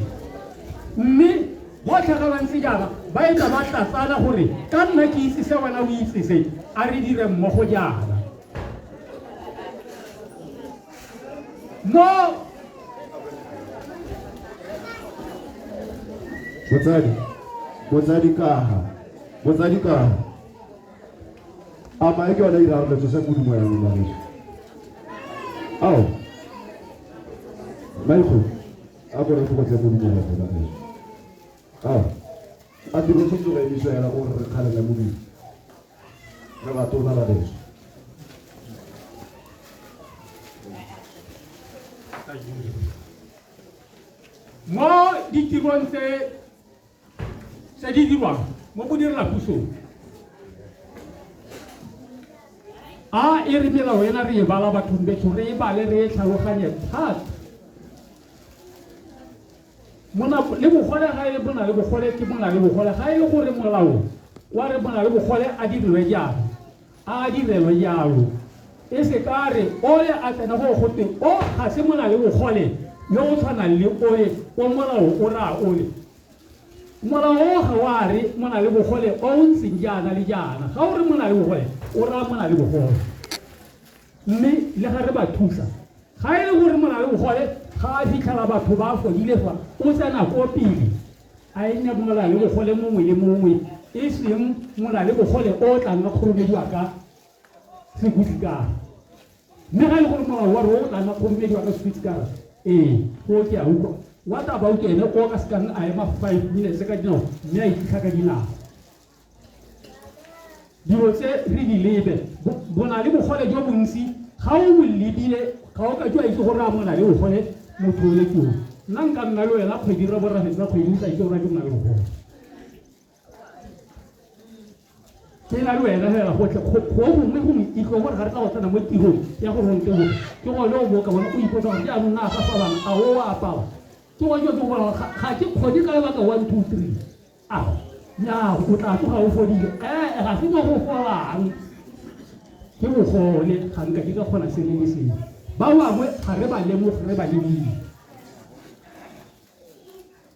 Mme botlhe ga ba ntse jaana ba etla ba tlatsana gore ka nna ke itse se wena o itse se a re dire mmogo jaana. Mo Botsadi, botsadi kaha, botsadi kaha. A mae ke yona e ira gore tsose modumo ya lona geso. Ao. Maikgo, a ko re fokotse modumo wa rona geso. Ao. A tiro tshwanetse go emisiwa hela gore re kgalele modumo. Re batona ba geso. Mo ditirong tse tse di dirwang mo bodirelapusong a e re melao ena re e bala bathong betsho re e bale re e tlhaloganye thata. Mona le bogole ga e le mona le bogole ke mona le bogole ga e le gore molao wa re mona le bogole a dirilwe jalo a direlwe jalo e se ka re ole a tsena go gote o ga se mona le bogole yo o tshwanang le ole o molao o raya ole. Molao o ga wa re mona le bogole o o ntseng jaana le jaana ga o re mona le bogole o raya mona le bogole. Mme le ga re ba thusa ga e le gore mona le bogole ga a fitlhela batho ba fodile fa o tsena ko pele a e nne mona le bogole mongwe le mongwe e seng mona le bogole o tlang a kgoromediwa ka sekutsikara. Mme ga e le gore molao wa re o tlang a kgoromediwa ka sekutsikara ee go ke a utlwa. What about ene o ka sekang a ema 5 minutes ka dinao mme a ifitlha ka dinao. Dilo tse re di lebe bona le bogole jo bontsi ga o mo lebile ga o ka jwa itse gore a mona le bogole motho o le ke o. Nna nka nna le wena kgwedi re borra fetsa kgwedi o sa itse gore ke mona le bogole. Ke na le wena fela gotlhe go gongwe go ntitlo gore ga re tla go tsena mo tirong ya go ronte go ke gone o boka bona o ipotsa gore jaanong nna ga fa bana a o a apara ke gone ke gore ga ke kgone ka lebaka 1 2 3 ao nya o tla tloga o fodile ga se mo go folang ke bogole ga nka ke ka kgona sengwe le sengwe. Ba bangwe ga re ba lemoge re ba lebile.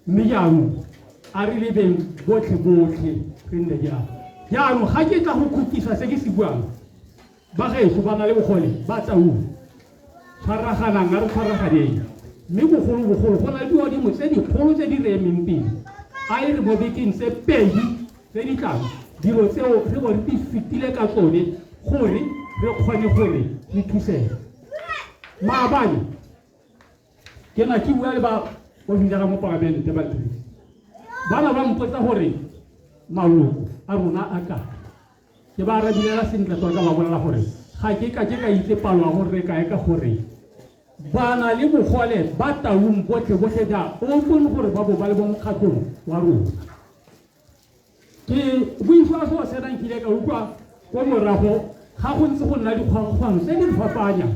Mme jaanong a re lebeng botlhe botlhe re nne jalo. Jaanong ga ke tla go khutlisa se ke se buang ba gaetsho ba na le bogole ba Taung tshwaraganang a re tshwaraganeng mme bogolobogolo go na le dilo dingwe tse dikgolo tse di re emeng pele a e re mo bekeng tse pedi tse di tlang dilo tseo re bo re di fetile ka tsone gore re kgone gore re thusege. Maabane ke na ke bua le ba ofisi ya ga mopalamente ba bana ba mpotsa gore maloko a rona a kae. Ke ba arabilela sentle tota ba bolela gore ga ke ka ke ka itse palo ya gore re kae ka gore ba na le bogole ba Taung botlhe botlhe ja open gore ba bo ba le mo mokgatlhong wa rona. Ke buisiwa seo sena nkile ka utlwa ko morago ga go ntse go nna dikgwangkgwang tse di fapanyang.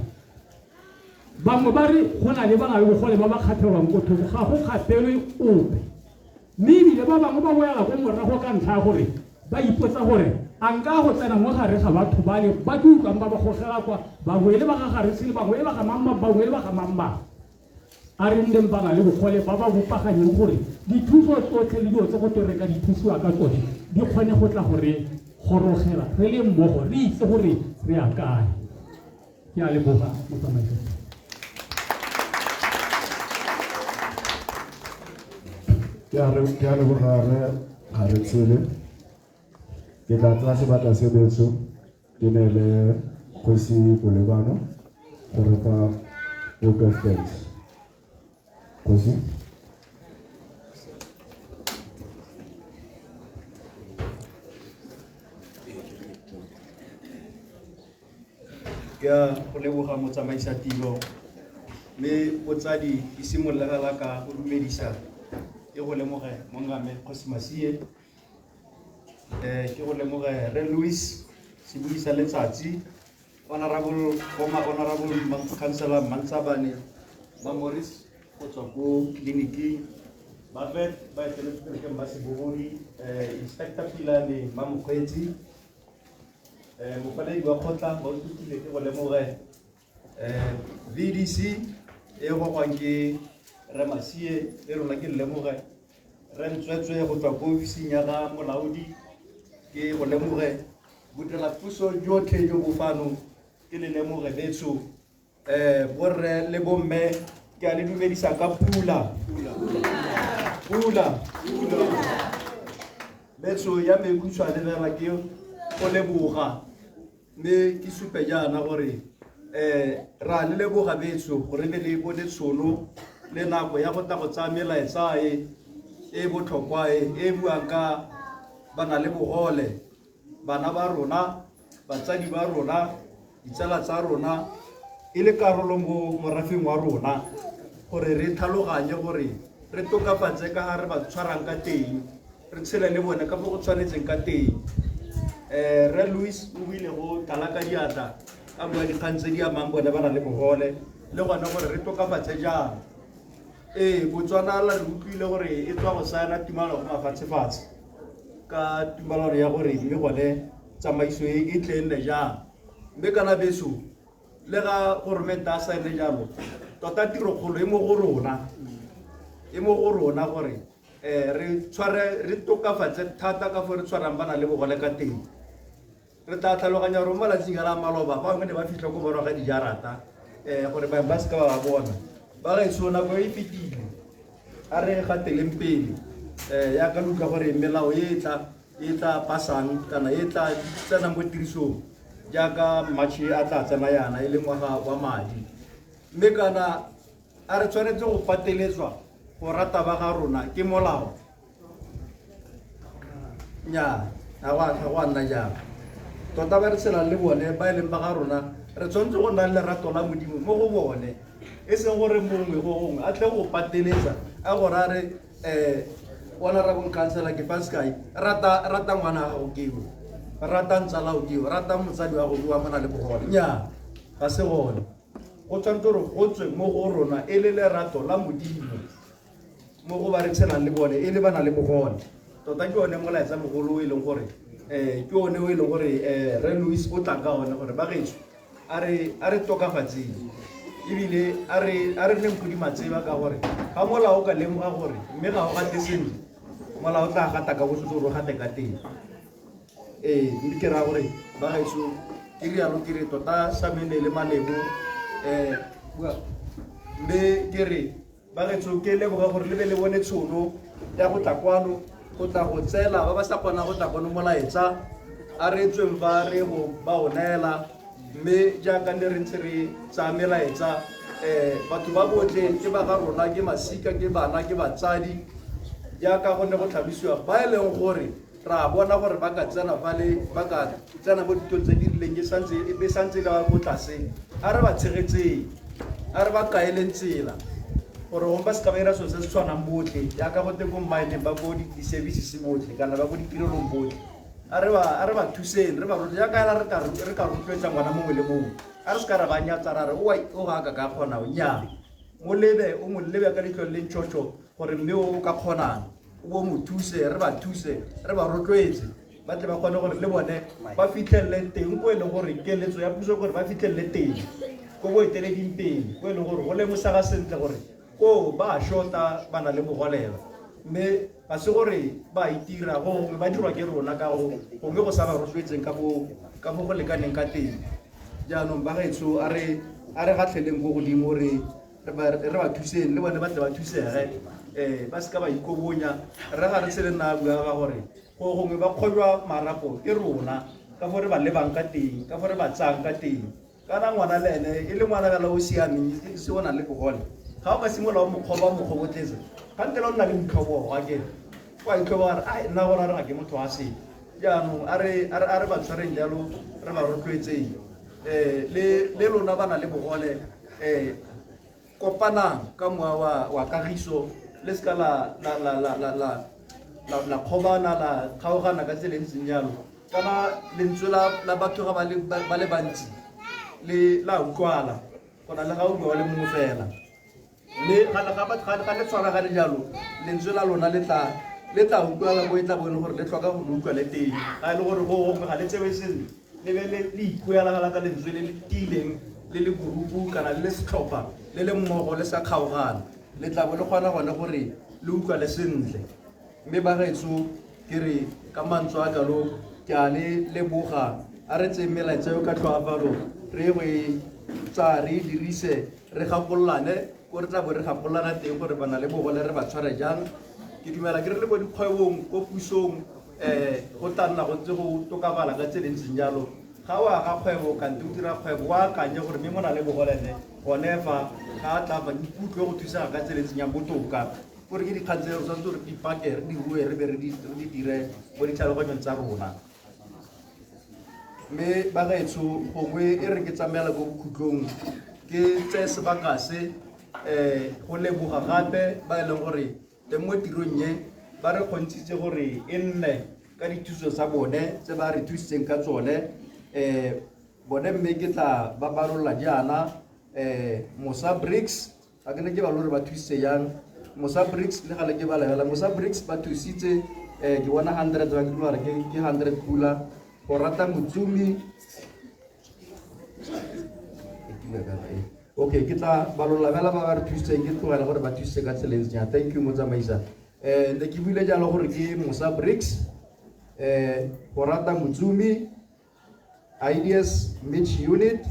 Bangwe ba re go na le ba na le bogole ba ba kgathelwang ko thoko ga go kgathelwe ope. Mme ebile ba bangwe ba boela ko morago ka ntlha ya gore ba ipotsa gore a nka go tsena mo gare ga batho ba le ba ke utlwang ba ba gogela kwa bangwe le ba ga Garetse le bangwe le ba ga mang bangwe le ba ga mang mang. A re nneng ba na le bogole ba ba bopaganyeng gore dithuso tsotlhe le dilo tse go twe re ka di thusiwa ka tsone di kgone go tla gore gorogela re le mmogo re itse gore re ya kae. Ke a leboga motsamaisi. Ke a leboga re ga re tshele. Ke tla tsaya sebaka se betsho ke ne le kgosi Bolebano gore fa Vote of thanks. Kgosi. Ke a go leboga motsamaisa tiro mme botsadi ke simolola fela ka go dumedisa ke go lemoge mongame Kgosi Masie, ke go lemoge Rre Louis sebui sa letsatsi, honorable former honorable councillor Mantsabane ba Morris go tswa ko tleliniking ba vet ba eteletse pele ke Mmasebogodi, Inspector Pilane Mamokgweetsi, mokwaledi wa kgotla ba utlwile ke go lemoge, VDC e gogwang ke Rre Masie le rona ke lemoge, Rre Ntswetswe go tswa ko ofising ya ga molaodi ke go lemoge, bodirela puso jotlhe jo bo fano ke le lemoge betsho, borre le bomme ke a le dumedisa ka pula pula betsho ya me khutshwane fela ke go leboga mme ke supe jaana gore ra le leboga betsho gore be le bone tshono le nako ya go tla go tsaya melaetsa e e botlhokwa e e buang ka bana le bogole, bana ba rona, batsadi ba rona, ditsala tsa rona e le karolo mo morafeng wa rona gore re tlhaloganye gore re tokafatse ka ga re ba tshwarang ka teng, re tshele le bone ka fo go tshwanetseng ka teng. Rre Louis o buile go tlala ka diatla a bua dikgang tse di amang bone ba na le bogole le gone gore re tokafatse jang. Ee, Botswana la re utlwile gore e tswa go saena tumalano go mafatshefatshe ka tumalano ya gore mme gone tsamaiso e e tle e nne jang, mme kana beso le ga goromente a saene jalo tota tirokgolo e mo go rona, e mo go rona gore re tshware re tokafatse thata ka fo re tshwarang bana le bogole ka teng. Re tla tlhaloganya gore mo malatsing a la maloba ba bangwe ne ba fitlha ko morago ga dijarata gore bangwe ba seka ba ba bona. Ba gaetsho nako e fetile, a re gateleng pele yaka le utlwa gore melao e e tla pasang kana e tla tsenang mo tirisong jaaka March a tla tsena yana e le ngwaga wa madi, mme kana a re tshwanetse go pateletswa go rata ba ga rona ke molao? Nnyaa, ga go a nna jalo. Tota ba re tshelang le bone ba e leng ba ga rona re tshwanetse go nna le lerato la Modimo mo go bone, e seng gore mongwe go gongwe a tle go pateletsa a gore a re honorable councillor ke fa sekai, rata ngwana wa gago keo, rata ntsalao keo, rata motsadi wa gago wa mona le bogole. Nnyaa, ga se gone. Go tshwanetse gore go tswe mo go rona e le lerato la Modimo mo go ba re tshelang le bone e le ba na le bogole. Tota ke one molaetsa mogolo o e leng gore ke one o e leng gore Rre Louis o tlang ka one gore ba gaetsho a re tokafatseng ebile a re nneng podi matseba ka gore ga molao o ka lemoga gore mme ga o gate sentle, molao o tla gata ka botsotso gore o gate ka teng. Mme ke raya gore ba gaetsho ke rialo ke re tota sa mene le malebo, mme ke re ba gaetsho ke leboga gore le be le bone tshono ya go tla kwano go tla go tseela ba ba sa kgonang go tla kwano molaetsa, a re tsweng fa re go ba o neela, mme jaaka ne re ntse re tsaya melaetsa batho ba botlhe ke ba ga rona, ke masika, ke bana, ke batsadi, jaaka go ne go tlhalosiwa ba e leng gore ra bona gore ba ka tsena fale, ba ka tsena mo ditong tse di rileng e santse e santse le ba ko tlase, a re ba tshegetseng, a re ba kaeleng tsela gore gongwe ba seka ba dira selo se se tshwanang botlhe jaaka go te ko mmineng ba ko di-services botlhe kana ba ko ditirelong botlhe. A re ba thuseng, re ba rotloetse jaaka hela re ka rotloetsa ngwana mongwe le mongwe, a re seka ra ba nyatsa ra re o ga a ka ka kgona, nnyaa, mo lebe, o mo lebe ka leitlho le ntšhotšho gore mme o ka kgonang, o bo mo thuse, re ba thuse, re ba rotloetse ba tle ba kgone gore le bone ba fitlhelele teng ko e leng gore keletso ya puso gore ba fitlhelele teng ko boeteleding pele, ko e leng gore go lemosega sentle gore ko ba shota ba na le bogoleba, mme ga se gore ba itira go gongwe ba dirwa ke rona ka go gongwe go sa ba rotloetseng ka go go lekaneng ka teng. Jaanong ba gaetsho a re gatlheleng ko godimo re ba thuseng le bone ba tle ba thusege, ba seka ba ikobonya. Re ga re tshele nna a bua ka gore go gongwe ba kgojwa marapo ke rona ka fo re ba lebang ka teng, ka fo re ba tsayang ka teng. Kana ngwana le ene e le ngwana fela o siameng e se o nang le bogole, ga o ka simolola o mokgoba o mokgobotletsa, kgantele o nna le boitlhobogo akere o a itlhoboga re ai nna gona re ga ke motho wa sele. Jaanong a re a re ba tshwareng jalo, re ba rotloetseng. Le le lona ba na le bogole kopanang ka mowa wa wa kagiso, le seka la la la la la la la la kgobana la kgaogana ka tsela e ntseng jalo. Kana lentswe la la batho ga ba le ba le bantsi le la utlwala go na le ga o bua le mongwe fela. Mme ga le tshwaragane jalo, lentswe la lona le tla le tla utlwala ko e tla bo e le gore le tlhoka go le utlwa le teng. Ga e le gore go gongwe ga le tsewe sentle, le be le le ikuela fela ka lentswe le le tiileng, le le kurupu kana le le setlhopha, le le mmogo le sa kgaogana, le tla bo le kgona gone gore le utlwale sentle. Mme bagaetsho, ke re ka mantswe a kalo ke a le leboga. A re tseyeng melaetsa eo ka tlhoafalo, re ye go e tsaya re e dirise, re gakololane ko re tla bo re gakololana teng gore ba na le bogole re ba tshware jang. Ke dumela ke re le ko dikgwebong, ko pusong, go tla nna go ntse go tokafala ka tsela e ntseng jalo. Ga o aga kgwebo kante o dira kgwebo, o akanye gore mme mo na le bogole ene gone fa ga a tla fa ke ikutlwe go thusega ka tsela e ntseng jang botoka. Gore ke dikgang tse re tshwanetse re di pake, re di rue, re be re di dire mo ditlhaloganyong tsa rona. Mme bagaetsho, gongwe e re ke tsamaela ko bokhutlong, ke tseye sebaka se go leboga gape ba e leng gore teng mo tirong e ba re kgontshitse gore e nne ka dithuso tsa bone tse ba re thusitseng ka tsone. Bone mme ke tla ba balola jaana, Mosa Bricks, ga ke ne ke ba lore ba thusitse jang. Mosa Bricks le gale ke ba lebela, Mosa Bricks ba thusitse, ke bona 100 ba ke gore ke 100 pula go rata motsumi. Okay, ke tla balola fela ba ba re thusitseng, ke tlogela gore ba thusitse ka tsela e ntseng jang. Thank you motsamaisa. Ne ke buile jalo gore ke Mosa Bricks, go rata motsumi, Ideas Mitch Unit,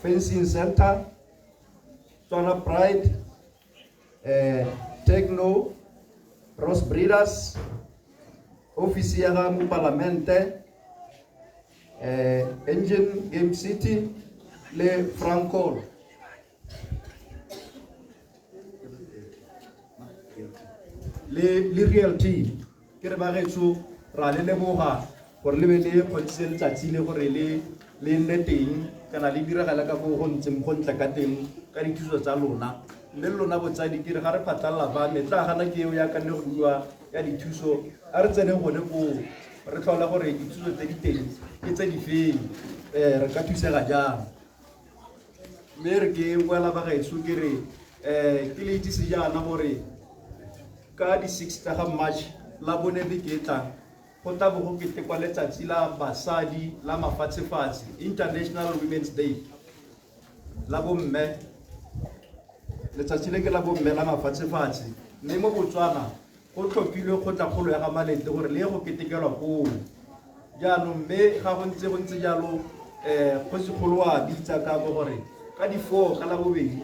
Fencing Center, Tswana Pride, Techno, Rose Breeders, Office ya ga Mopalamente, Engine Game City le Francol. Le le Real Team. Ke re bagaetsho, ra le leboga gore le be le kgontshitse letsatsi le gore le le nne teng kana le diragala ka foo go ntseng go ntle ka teng ka dithuso tsa lona. Mme le lona botsadi, ke re ga re phatlalela fa metla gana ke eo ya ka nne go bua ya dithuso, a re tseneng gone koo re tlhole gore dithuso tse di teng ke tse di feng, re ka thusega jang. Mme re ke boela bagaetsho, ke re ke le itsise jaana gore ka di-6 tsa ga March, la bone beke e tlang, go tla bo go ketekwa letsatsi la basadi la mafatshefatshe, International Women's Day, la bomme. Letsatsi le ke la bomme la mafatshefatshe, mme mo Botswana go tlhophilwe kgotlakgolo ya ga Malete gore le ye go ketekelwa koo. Jaanong mme ga go ntse go ntse jalo, kgosikgolo wa bitsa ka mo gore ka di-4 ka labobedi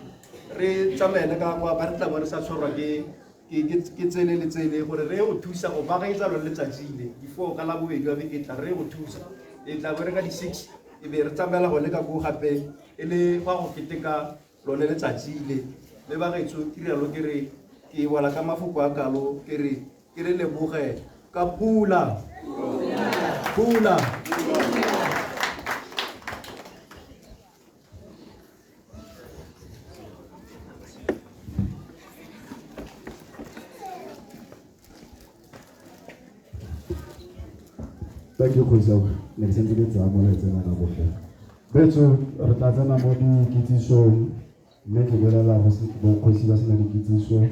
re tsamaele ka kwa ba re tla bo re sa tshwarwa ke ke tsele le tsele gore re ye go thusa go baakanyetsa lone letsatsi le di-4 ka labobedi wa beke e tla re ye go thusa. E tla bo re ka di-6 e be re tsamaela gone ka koo gape e le go ya go keteka lone letsatsi le. Mme bagaetsho, ke rialo ke re ke wela ka mafoko a kalo, ke re ke re leboge ka pula pula. Thank you, Kgosi. Ne ke santse ke tsaya molaetsa na nako fela. Betso, re tla tsena mo dikitsisong, mme ke bolela go bokgosi ba sena dikitsiso.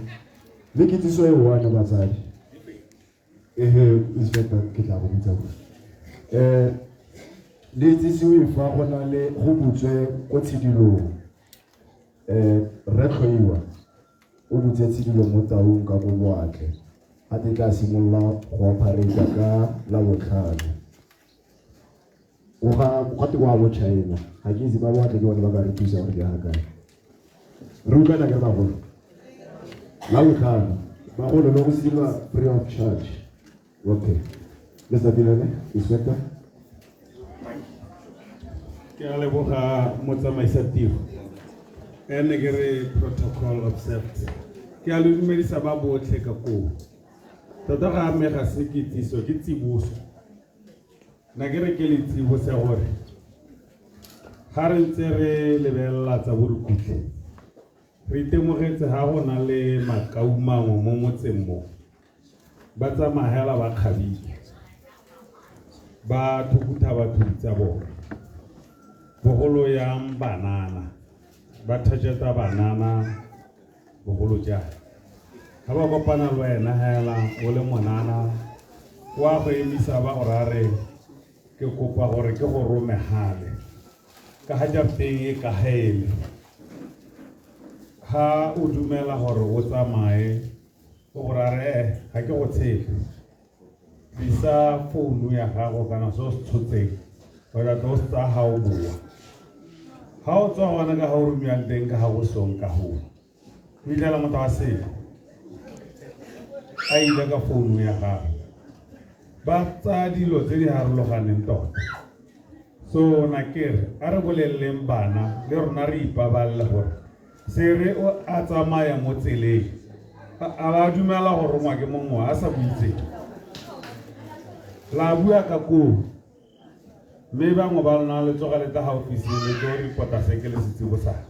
Mme kitsiso e one batsadi. Ehe, inspector, ke tla go bitsa ko. Le itsisiwe fa go na le go butswe ko tshidilong. Rre Tlhoiwa o butse tshidilo mo Taung ka ko Boatle. A te tla simolola go operate ka Labotlhano. O ga go te kwa bo China. Ga ke itse ba Boatle ke bone ba ka re thusa gore ke ga kae. Re utlwana ke bagolo. Labotlhano bagolo le go silwa free of charge. Okay. Mr. Pilane, Inspector. Ke a leboga motsamaisa tiro. Ene ke re protocol observed. Ke a le dumedisa ba botlhe ka koo. Tota ga ame ga se kitsiso ke tsiboso. Na ke re ke le tsibose gore ga re ntse re lebelela tsa borukutlhi re itemogetse ga go na le makau mangwe mo motseng mo ba tsamaya hela ba kgabile ba thukutha batho tsa bona bogolo yang banana ba thajeta banana bogolo jang ga ba kopana le wena hela o le monana wa go emisa ba gore a re ke kopa gore ke go rome gale ka ga jarateng e ka gaele ga o dumela gore o tsamaye o gore a re eh ga ke go tshepe tlisa founu ya gago kana se o se tshotseng o tla tlo o se tsaya ga o boa ga o tswa gona ka ga o romiwang teng ka ga go song ka goo o fitlhela motho wa sele a ile ka founu ya gago ba tsaya dilo tse di harologaneng tota so na ke re a re boleleleng bana le rona re ipabalele gore sere o a tsamaya mo tseleng a ba dumela go rongwa ke mongwe a sa boitseng la bua ka koo mme bangwe ba lona le tsoga le tla ga ofising le tlo repota se ke le se tsibosang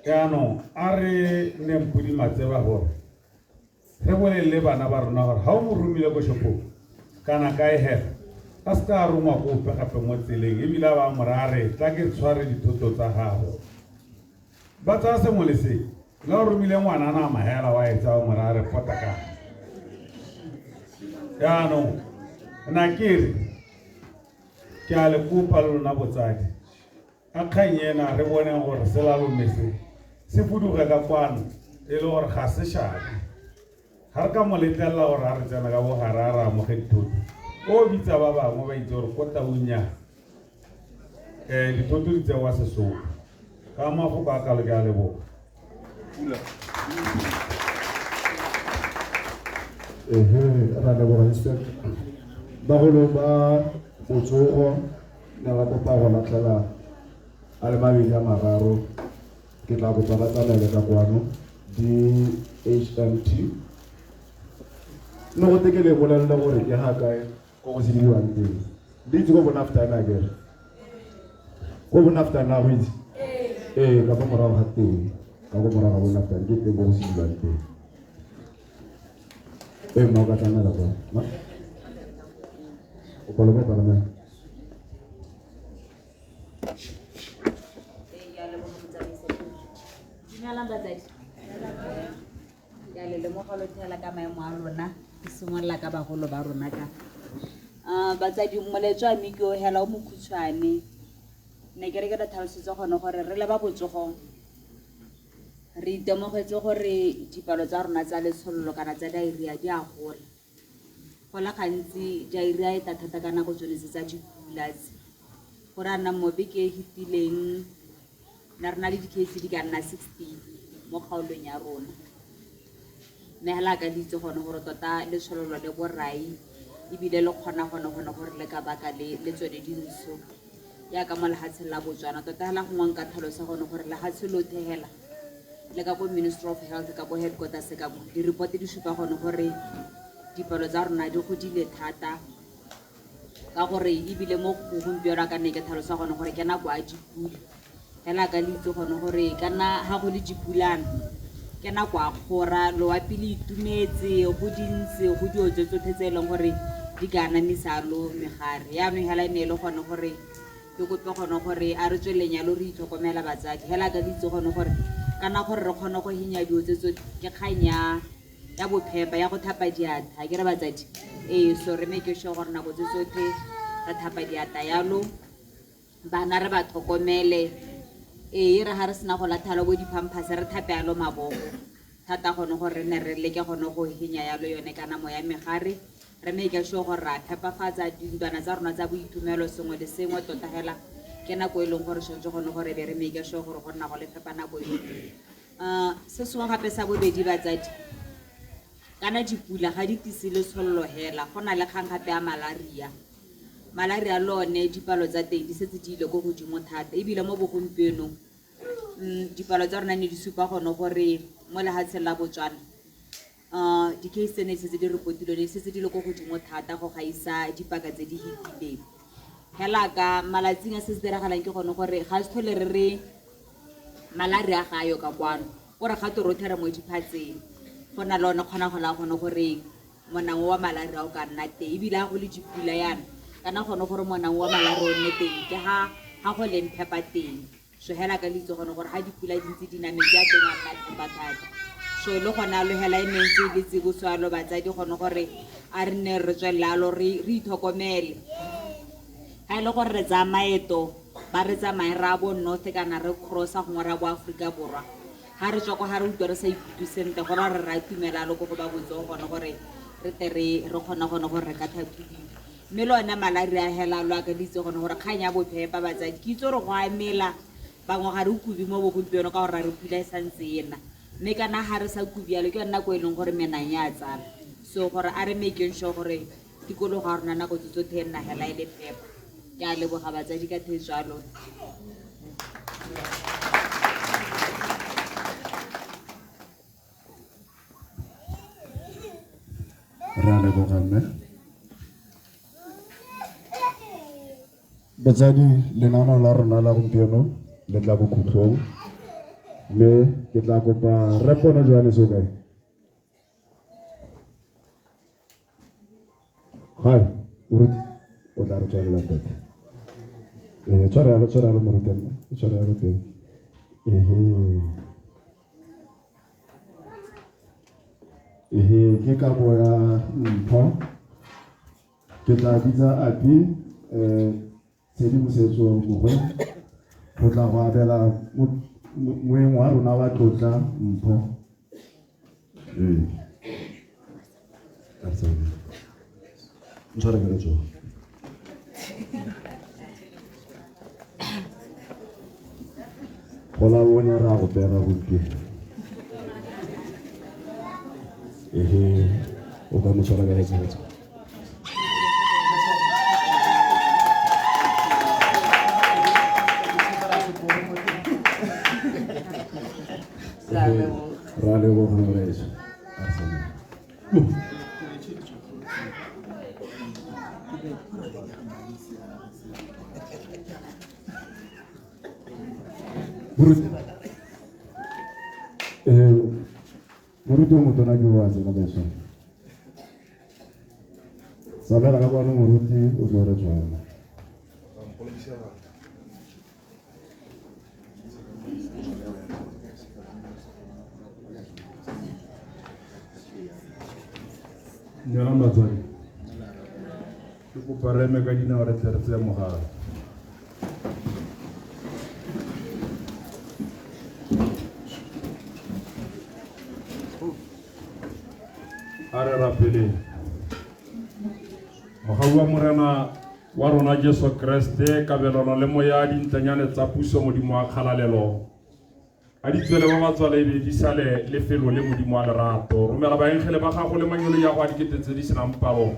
jaanong a re neng podi matseba gore re bolelele bana ba rona gore ga o mo romile ko shopong kana kae hela a se ka a rongwa ko ope gape mo tseleng ebile a ba mora a re tla ke tshware dithoto tsa gago ba tsaya sengwe le sengwe le o romile ngwana nama hela wa e tsaya mora a re pota ka jaanong na ke re ke a le kopa le lona botsadi a kgang ena re boneng gore selalome se se fuduge ka kwano e le gore ga se shabe ga re ka mo letlelela gore a re tsena ka bogare a re amoge dithoto o bitsa ba bangwe ba itse gore ko taung ya um dithoto di tsewa sesolo ka mafoko a kalo ke a leboga. Ehe, ra leboga inspector. Bagolo ba botsogo ne ba kopa go latlhela a le mabedi a mararo ke tla kopa ba tsamaele ka kwano DHMT le go te ke le bolelele gore ke ga kae ko go sediwang teng le itse ko bonaftane a kere ko bonaftane a go itse ee ka fa morago ga teng ka ko morago ga bonaftane ke teng ko go sediwang teng ee mma o ka tlamela kwa ma o palome palamela. Dumelang batsadi. Ke a le lemoga lo thela ka maemo a lona ke simolola ka bagolo ba rona ka batsadi molaetso wa me ke o hela o mokhutshwane ne ke re ke re tlhalosetse gone gore re le ba botsogo re itemogetse gore dipalo tsa rona tsa letshololo kana tsa diarrhea di a gola go le gantsi diarrhea e tla thata ka nako tsone tse tsa dipula tse gore a nna mo beke e fetileng na re na le di-case di ka nna 60 mo kgaolong ya rona mme hela ka le itse gone gore tota letshololo le borai ebile le kgona gone gone gore le ka baka le le tsone dintsho yaka mo lehatsheng la Botswana tota hela gongwe nka tlhalosa gone gore lehatshe lotlhe hela le ka ko Ministry of Health ka ko headquarters ka mo di-report di supa gone gore dipalo tsa rona di godile thata ka gore ebile mo gompieno a ka nne ke tlhalosa gone gore ke nako a dipula hela ka le itse gone gore ka nna ga go le dipulana ke nako a kgora loapi le itumetse go dintsi go dio tse tsotlhe tse e leng gore di ka anamisa lo megare yaanong hela e ne e le gone gore ke kope gone gore a re tsweleng yalo re itlhokomela batsadi hela ka le itse gone gore kana gore re kgone go henya dio tse tsotlhe ke kgang ya ya bophepa ya go thapa diatla ke re batsadi ee so re make sure gore nako tse tsotlhe re thapa diatla yalo bana re ba tlhokomele ee re ga re sena go latlhalo bo di-pampers re thape yalo mabogo thata gone gore re ne re leke gone go henya yalo yone ka namo ya megare re make sure gore ra phepafatsa dintlwana tsa rona tsa boitumelo sengwe le sengwe tota hela ke nako e leng gore tshwanetse gone gore be re make sure gore go nna go le phepa nako yotlhe. Se sengwe gape sa bobedi batsadi kana dipula ga di tise letshololo hela go na le kgang gape ya malaria. Malaria le one dipalo tsa teng di setse di ile ko godimo thata, ebile mo bogompienong dipalo tsa rona ne di supa gone gore mo lehatsheng la Botswana di-case tse ne setse di reportilwe ne setse di le ko godimo thata go gaisa dipaka tse di fetileng. Hela ka malatsing a se se diragalang ke gone gore ga se tlhole re re malaria ga ayo ka kwano, kore ga to rotlhe re mo diphatseng, go na le one kgonagalo ya gone gore monang wa malaria o ka nna teng, ebile ga go le dipula yana kana gone gore monang wa malaria o nne teng ke ga go leng phepa teng. So hela ka litso gone gore ga dipula di ntse di na metsi a teng a nna phepa thata. So le gone alo hela e mentsi le tsiboso alo batsadi gone gore a re nne re tswelele alo re itlhokomele. Ga e le gore re tsaya maeto ba re tsamaye ra bo north kana re crossa gongwe ra bo Aforika Borwa, ga re tswa kwa ga re utlwa re sa ikutlwe sentle go raya gore re atumela alo ko go ba botsogo gone gore re tle re kgone gone gore re ka tlhatlhobiwa. Mme le one malaria hela lo akaditse gone gore kgang ya bophepa batsadi, ke itse gore go amela bangwe ga re kubi mo bogompieno ka gore re pula e santse e na, mme kana ga re sa kubi yalo ke yone nako e leng gore menang ya tsala. So gore a re making sure gore tikologo ya rona nako tse tsotlhe e nna hela e le phepa. Ke a leboga batsadi ka theetso ya lona. Re a leboga mme. Batsadi, lenaneo la rona la gompieno le tla bokhutlong, mme ke tla kopa Rre Pono Johannes o kae? Gae, moruti, o tla re tswalela ntate. Tshwara yalo, tshwara yalo moruti, tshwara yalo teng. Ehe, ke kabo ya mpho. Ke tla bitsa Api Tshedimosetso Mogwe go tla go abela moeng wa rona wa tlotla mpho. Ntshware ka letsogo. Go la bonya ra go pega gompieno. Ehe, o ka mo tshwara ka letsogo. Ra leboga moreso. Moruti. Moruti o motona ke wa tsena beso. Sabela ka kwano moruti o tlo re tswala. Dumelang batswadi. Ke kopa re eme ka dinao re tle re tseye mogala. A re rapeleng. Mogau wa Morena wa rona Jesu Kreste, kabelano le moya dintlenyane tsa puso Modimo wa kgalalelo, a di tswele ba ba tswale ebe di sale lefelo le Modimo wa lerato. Romela baengele ba gago le mangelo ya go a dikete tse di senang palo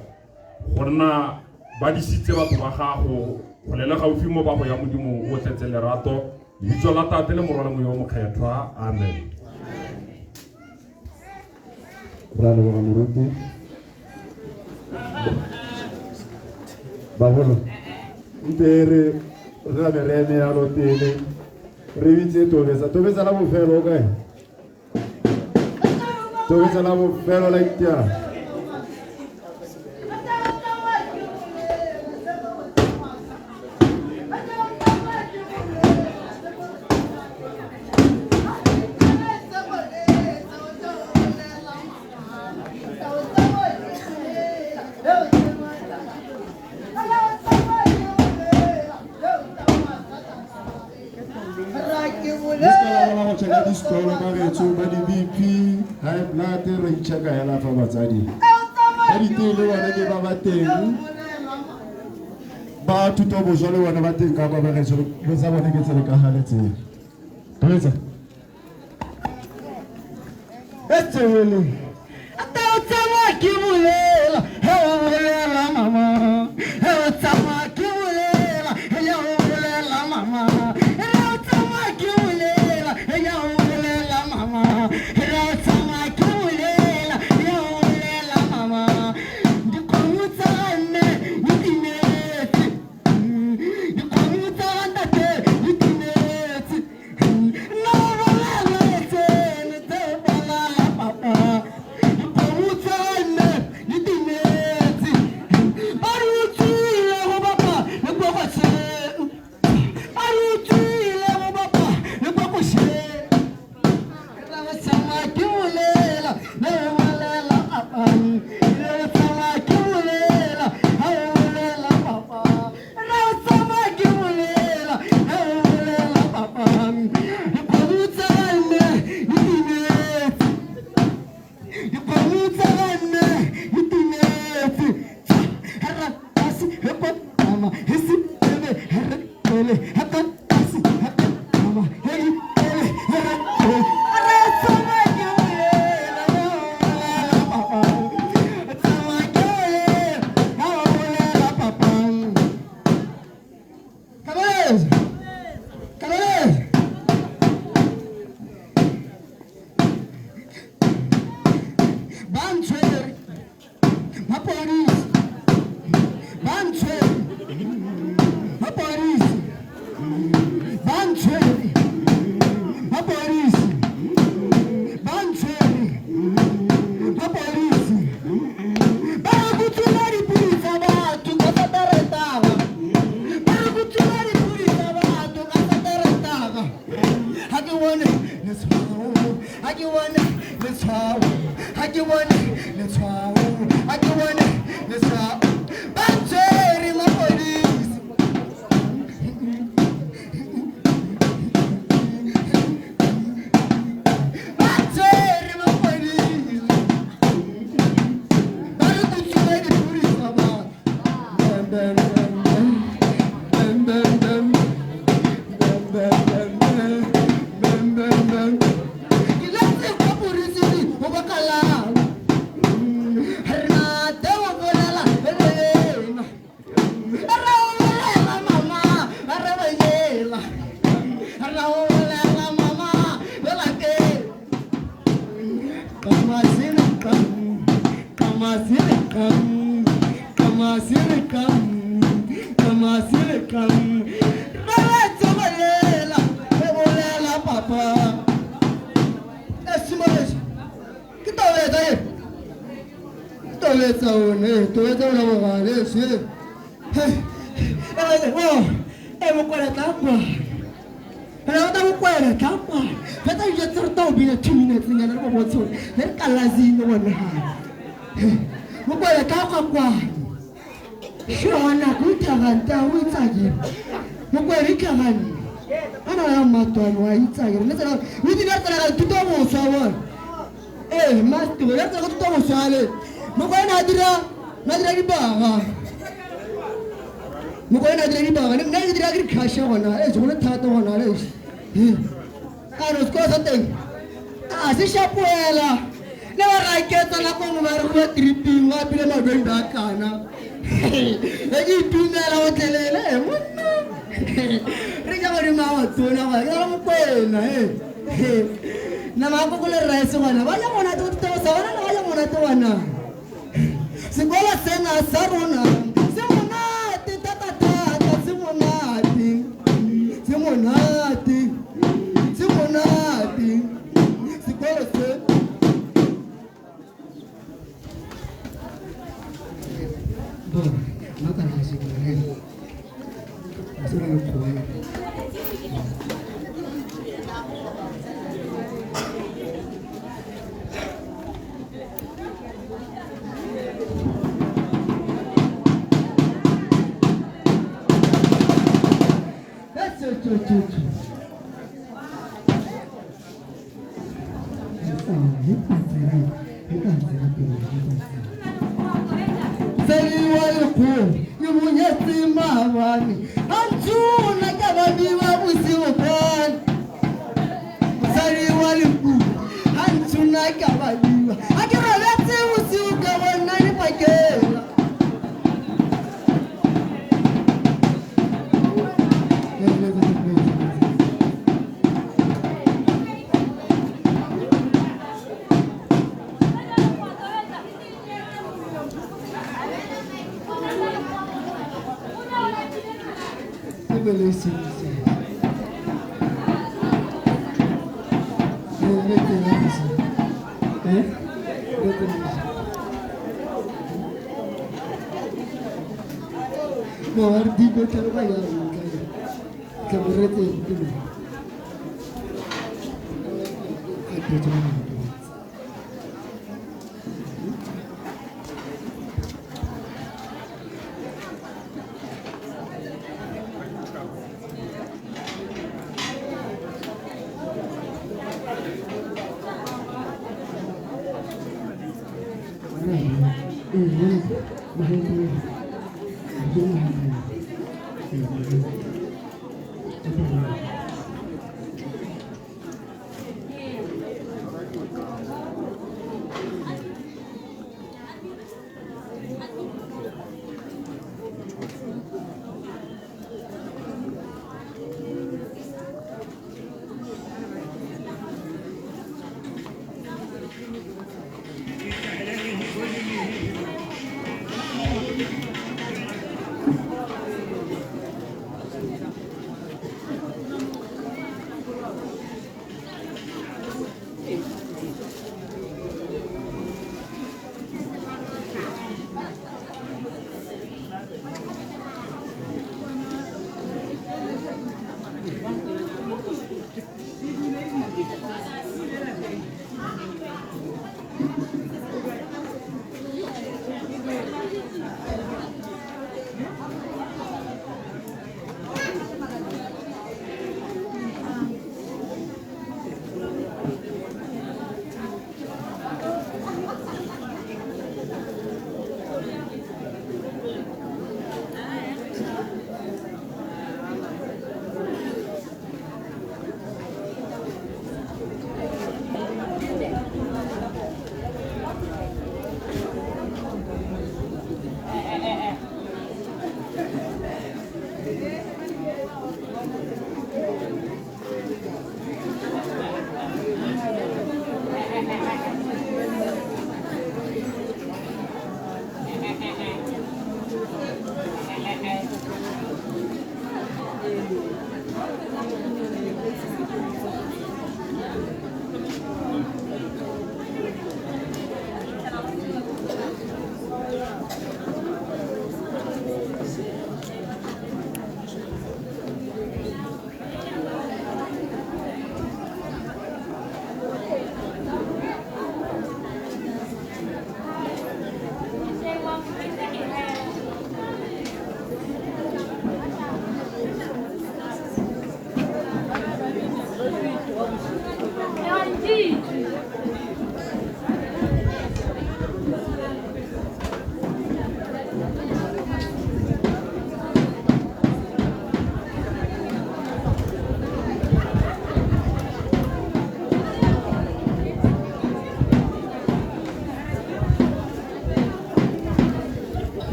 go nna ba disitse batho ba gago go le le gaufi mo ba go ya Modimo o tletse lerato. Lebitso la Tate le Morwa le Moya o Mokgethwa. Amen. Ra leboga moruti. Bagolo, nte re re be re eme yalo pele re bitse tobetsa. Tobetsa la bofelo o kae? Tobetsa la bofelo la itia. Ba di-B P, high blood, re itšheka hela fa batsadi. Ba ditee le bone ke ba ba teng. Ba thuto bojwa le bone ba teng ka kwa bagaetsho, le tsa bone ke tse le ka gale tseo. Tobetsa. Etsewele. Ata o tsamaya ke bolela, he o bolela mama, he o tsamaya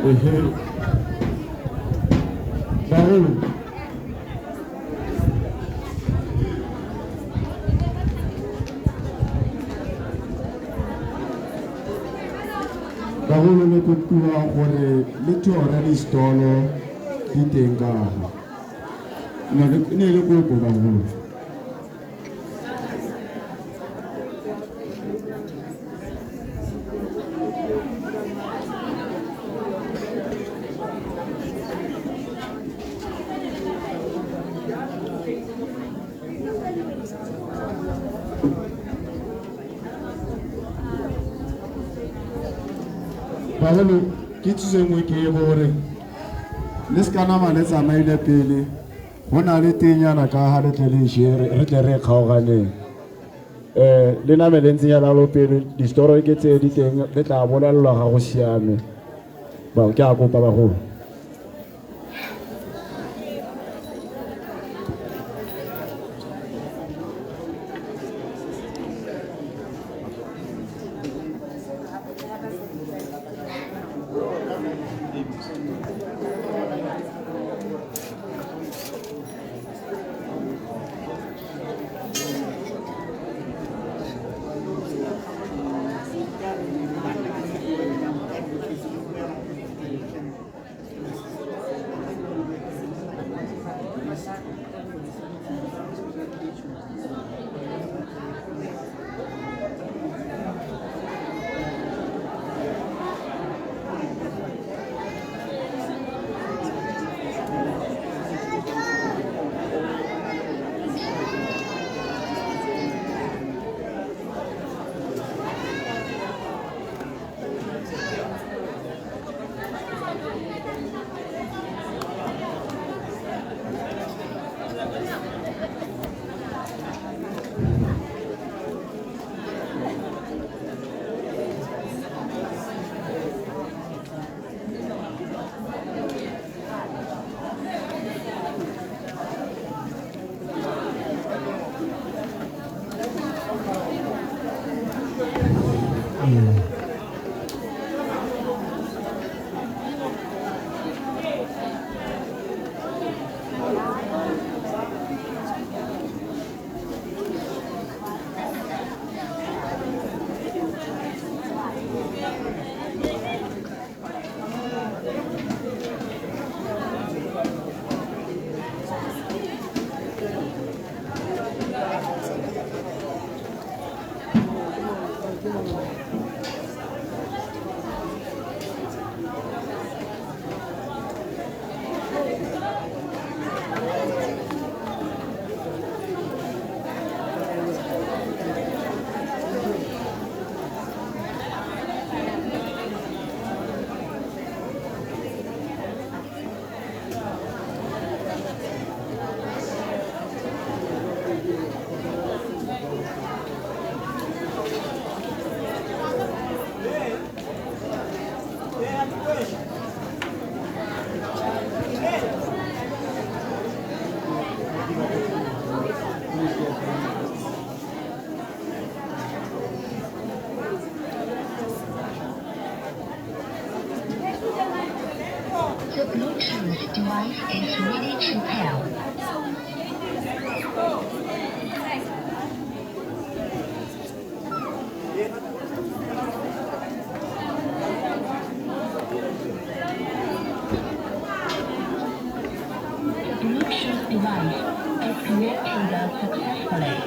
Ehe. Bagolo. Bagolo le kopiwa gore le tsone distolo di teng ka fa. Ne le kopo bagolo. Bagolo ke thuso e nngwe ke e gore le se ka nama le tsamaile pele go na le tenyana ka ga le tle le je re tle re kgaoganeng. Le name le ntsenyana lo pele distoro ke tse di teng le tla bolelelwa ga go siame. Ba ke a kopa bagolo. The Bluetooth device is ready to pair. The Bluetooth device is connected successfully.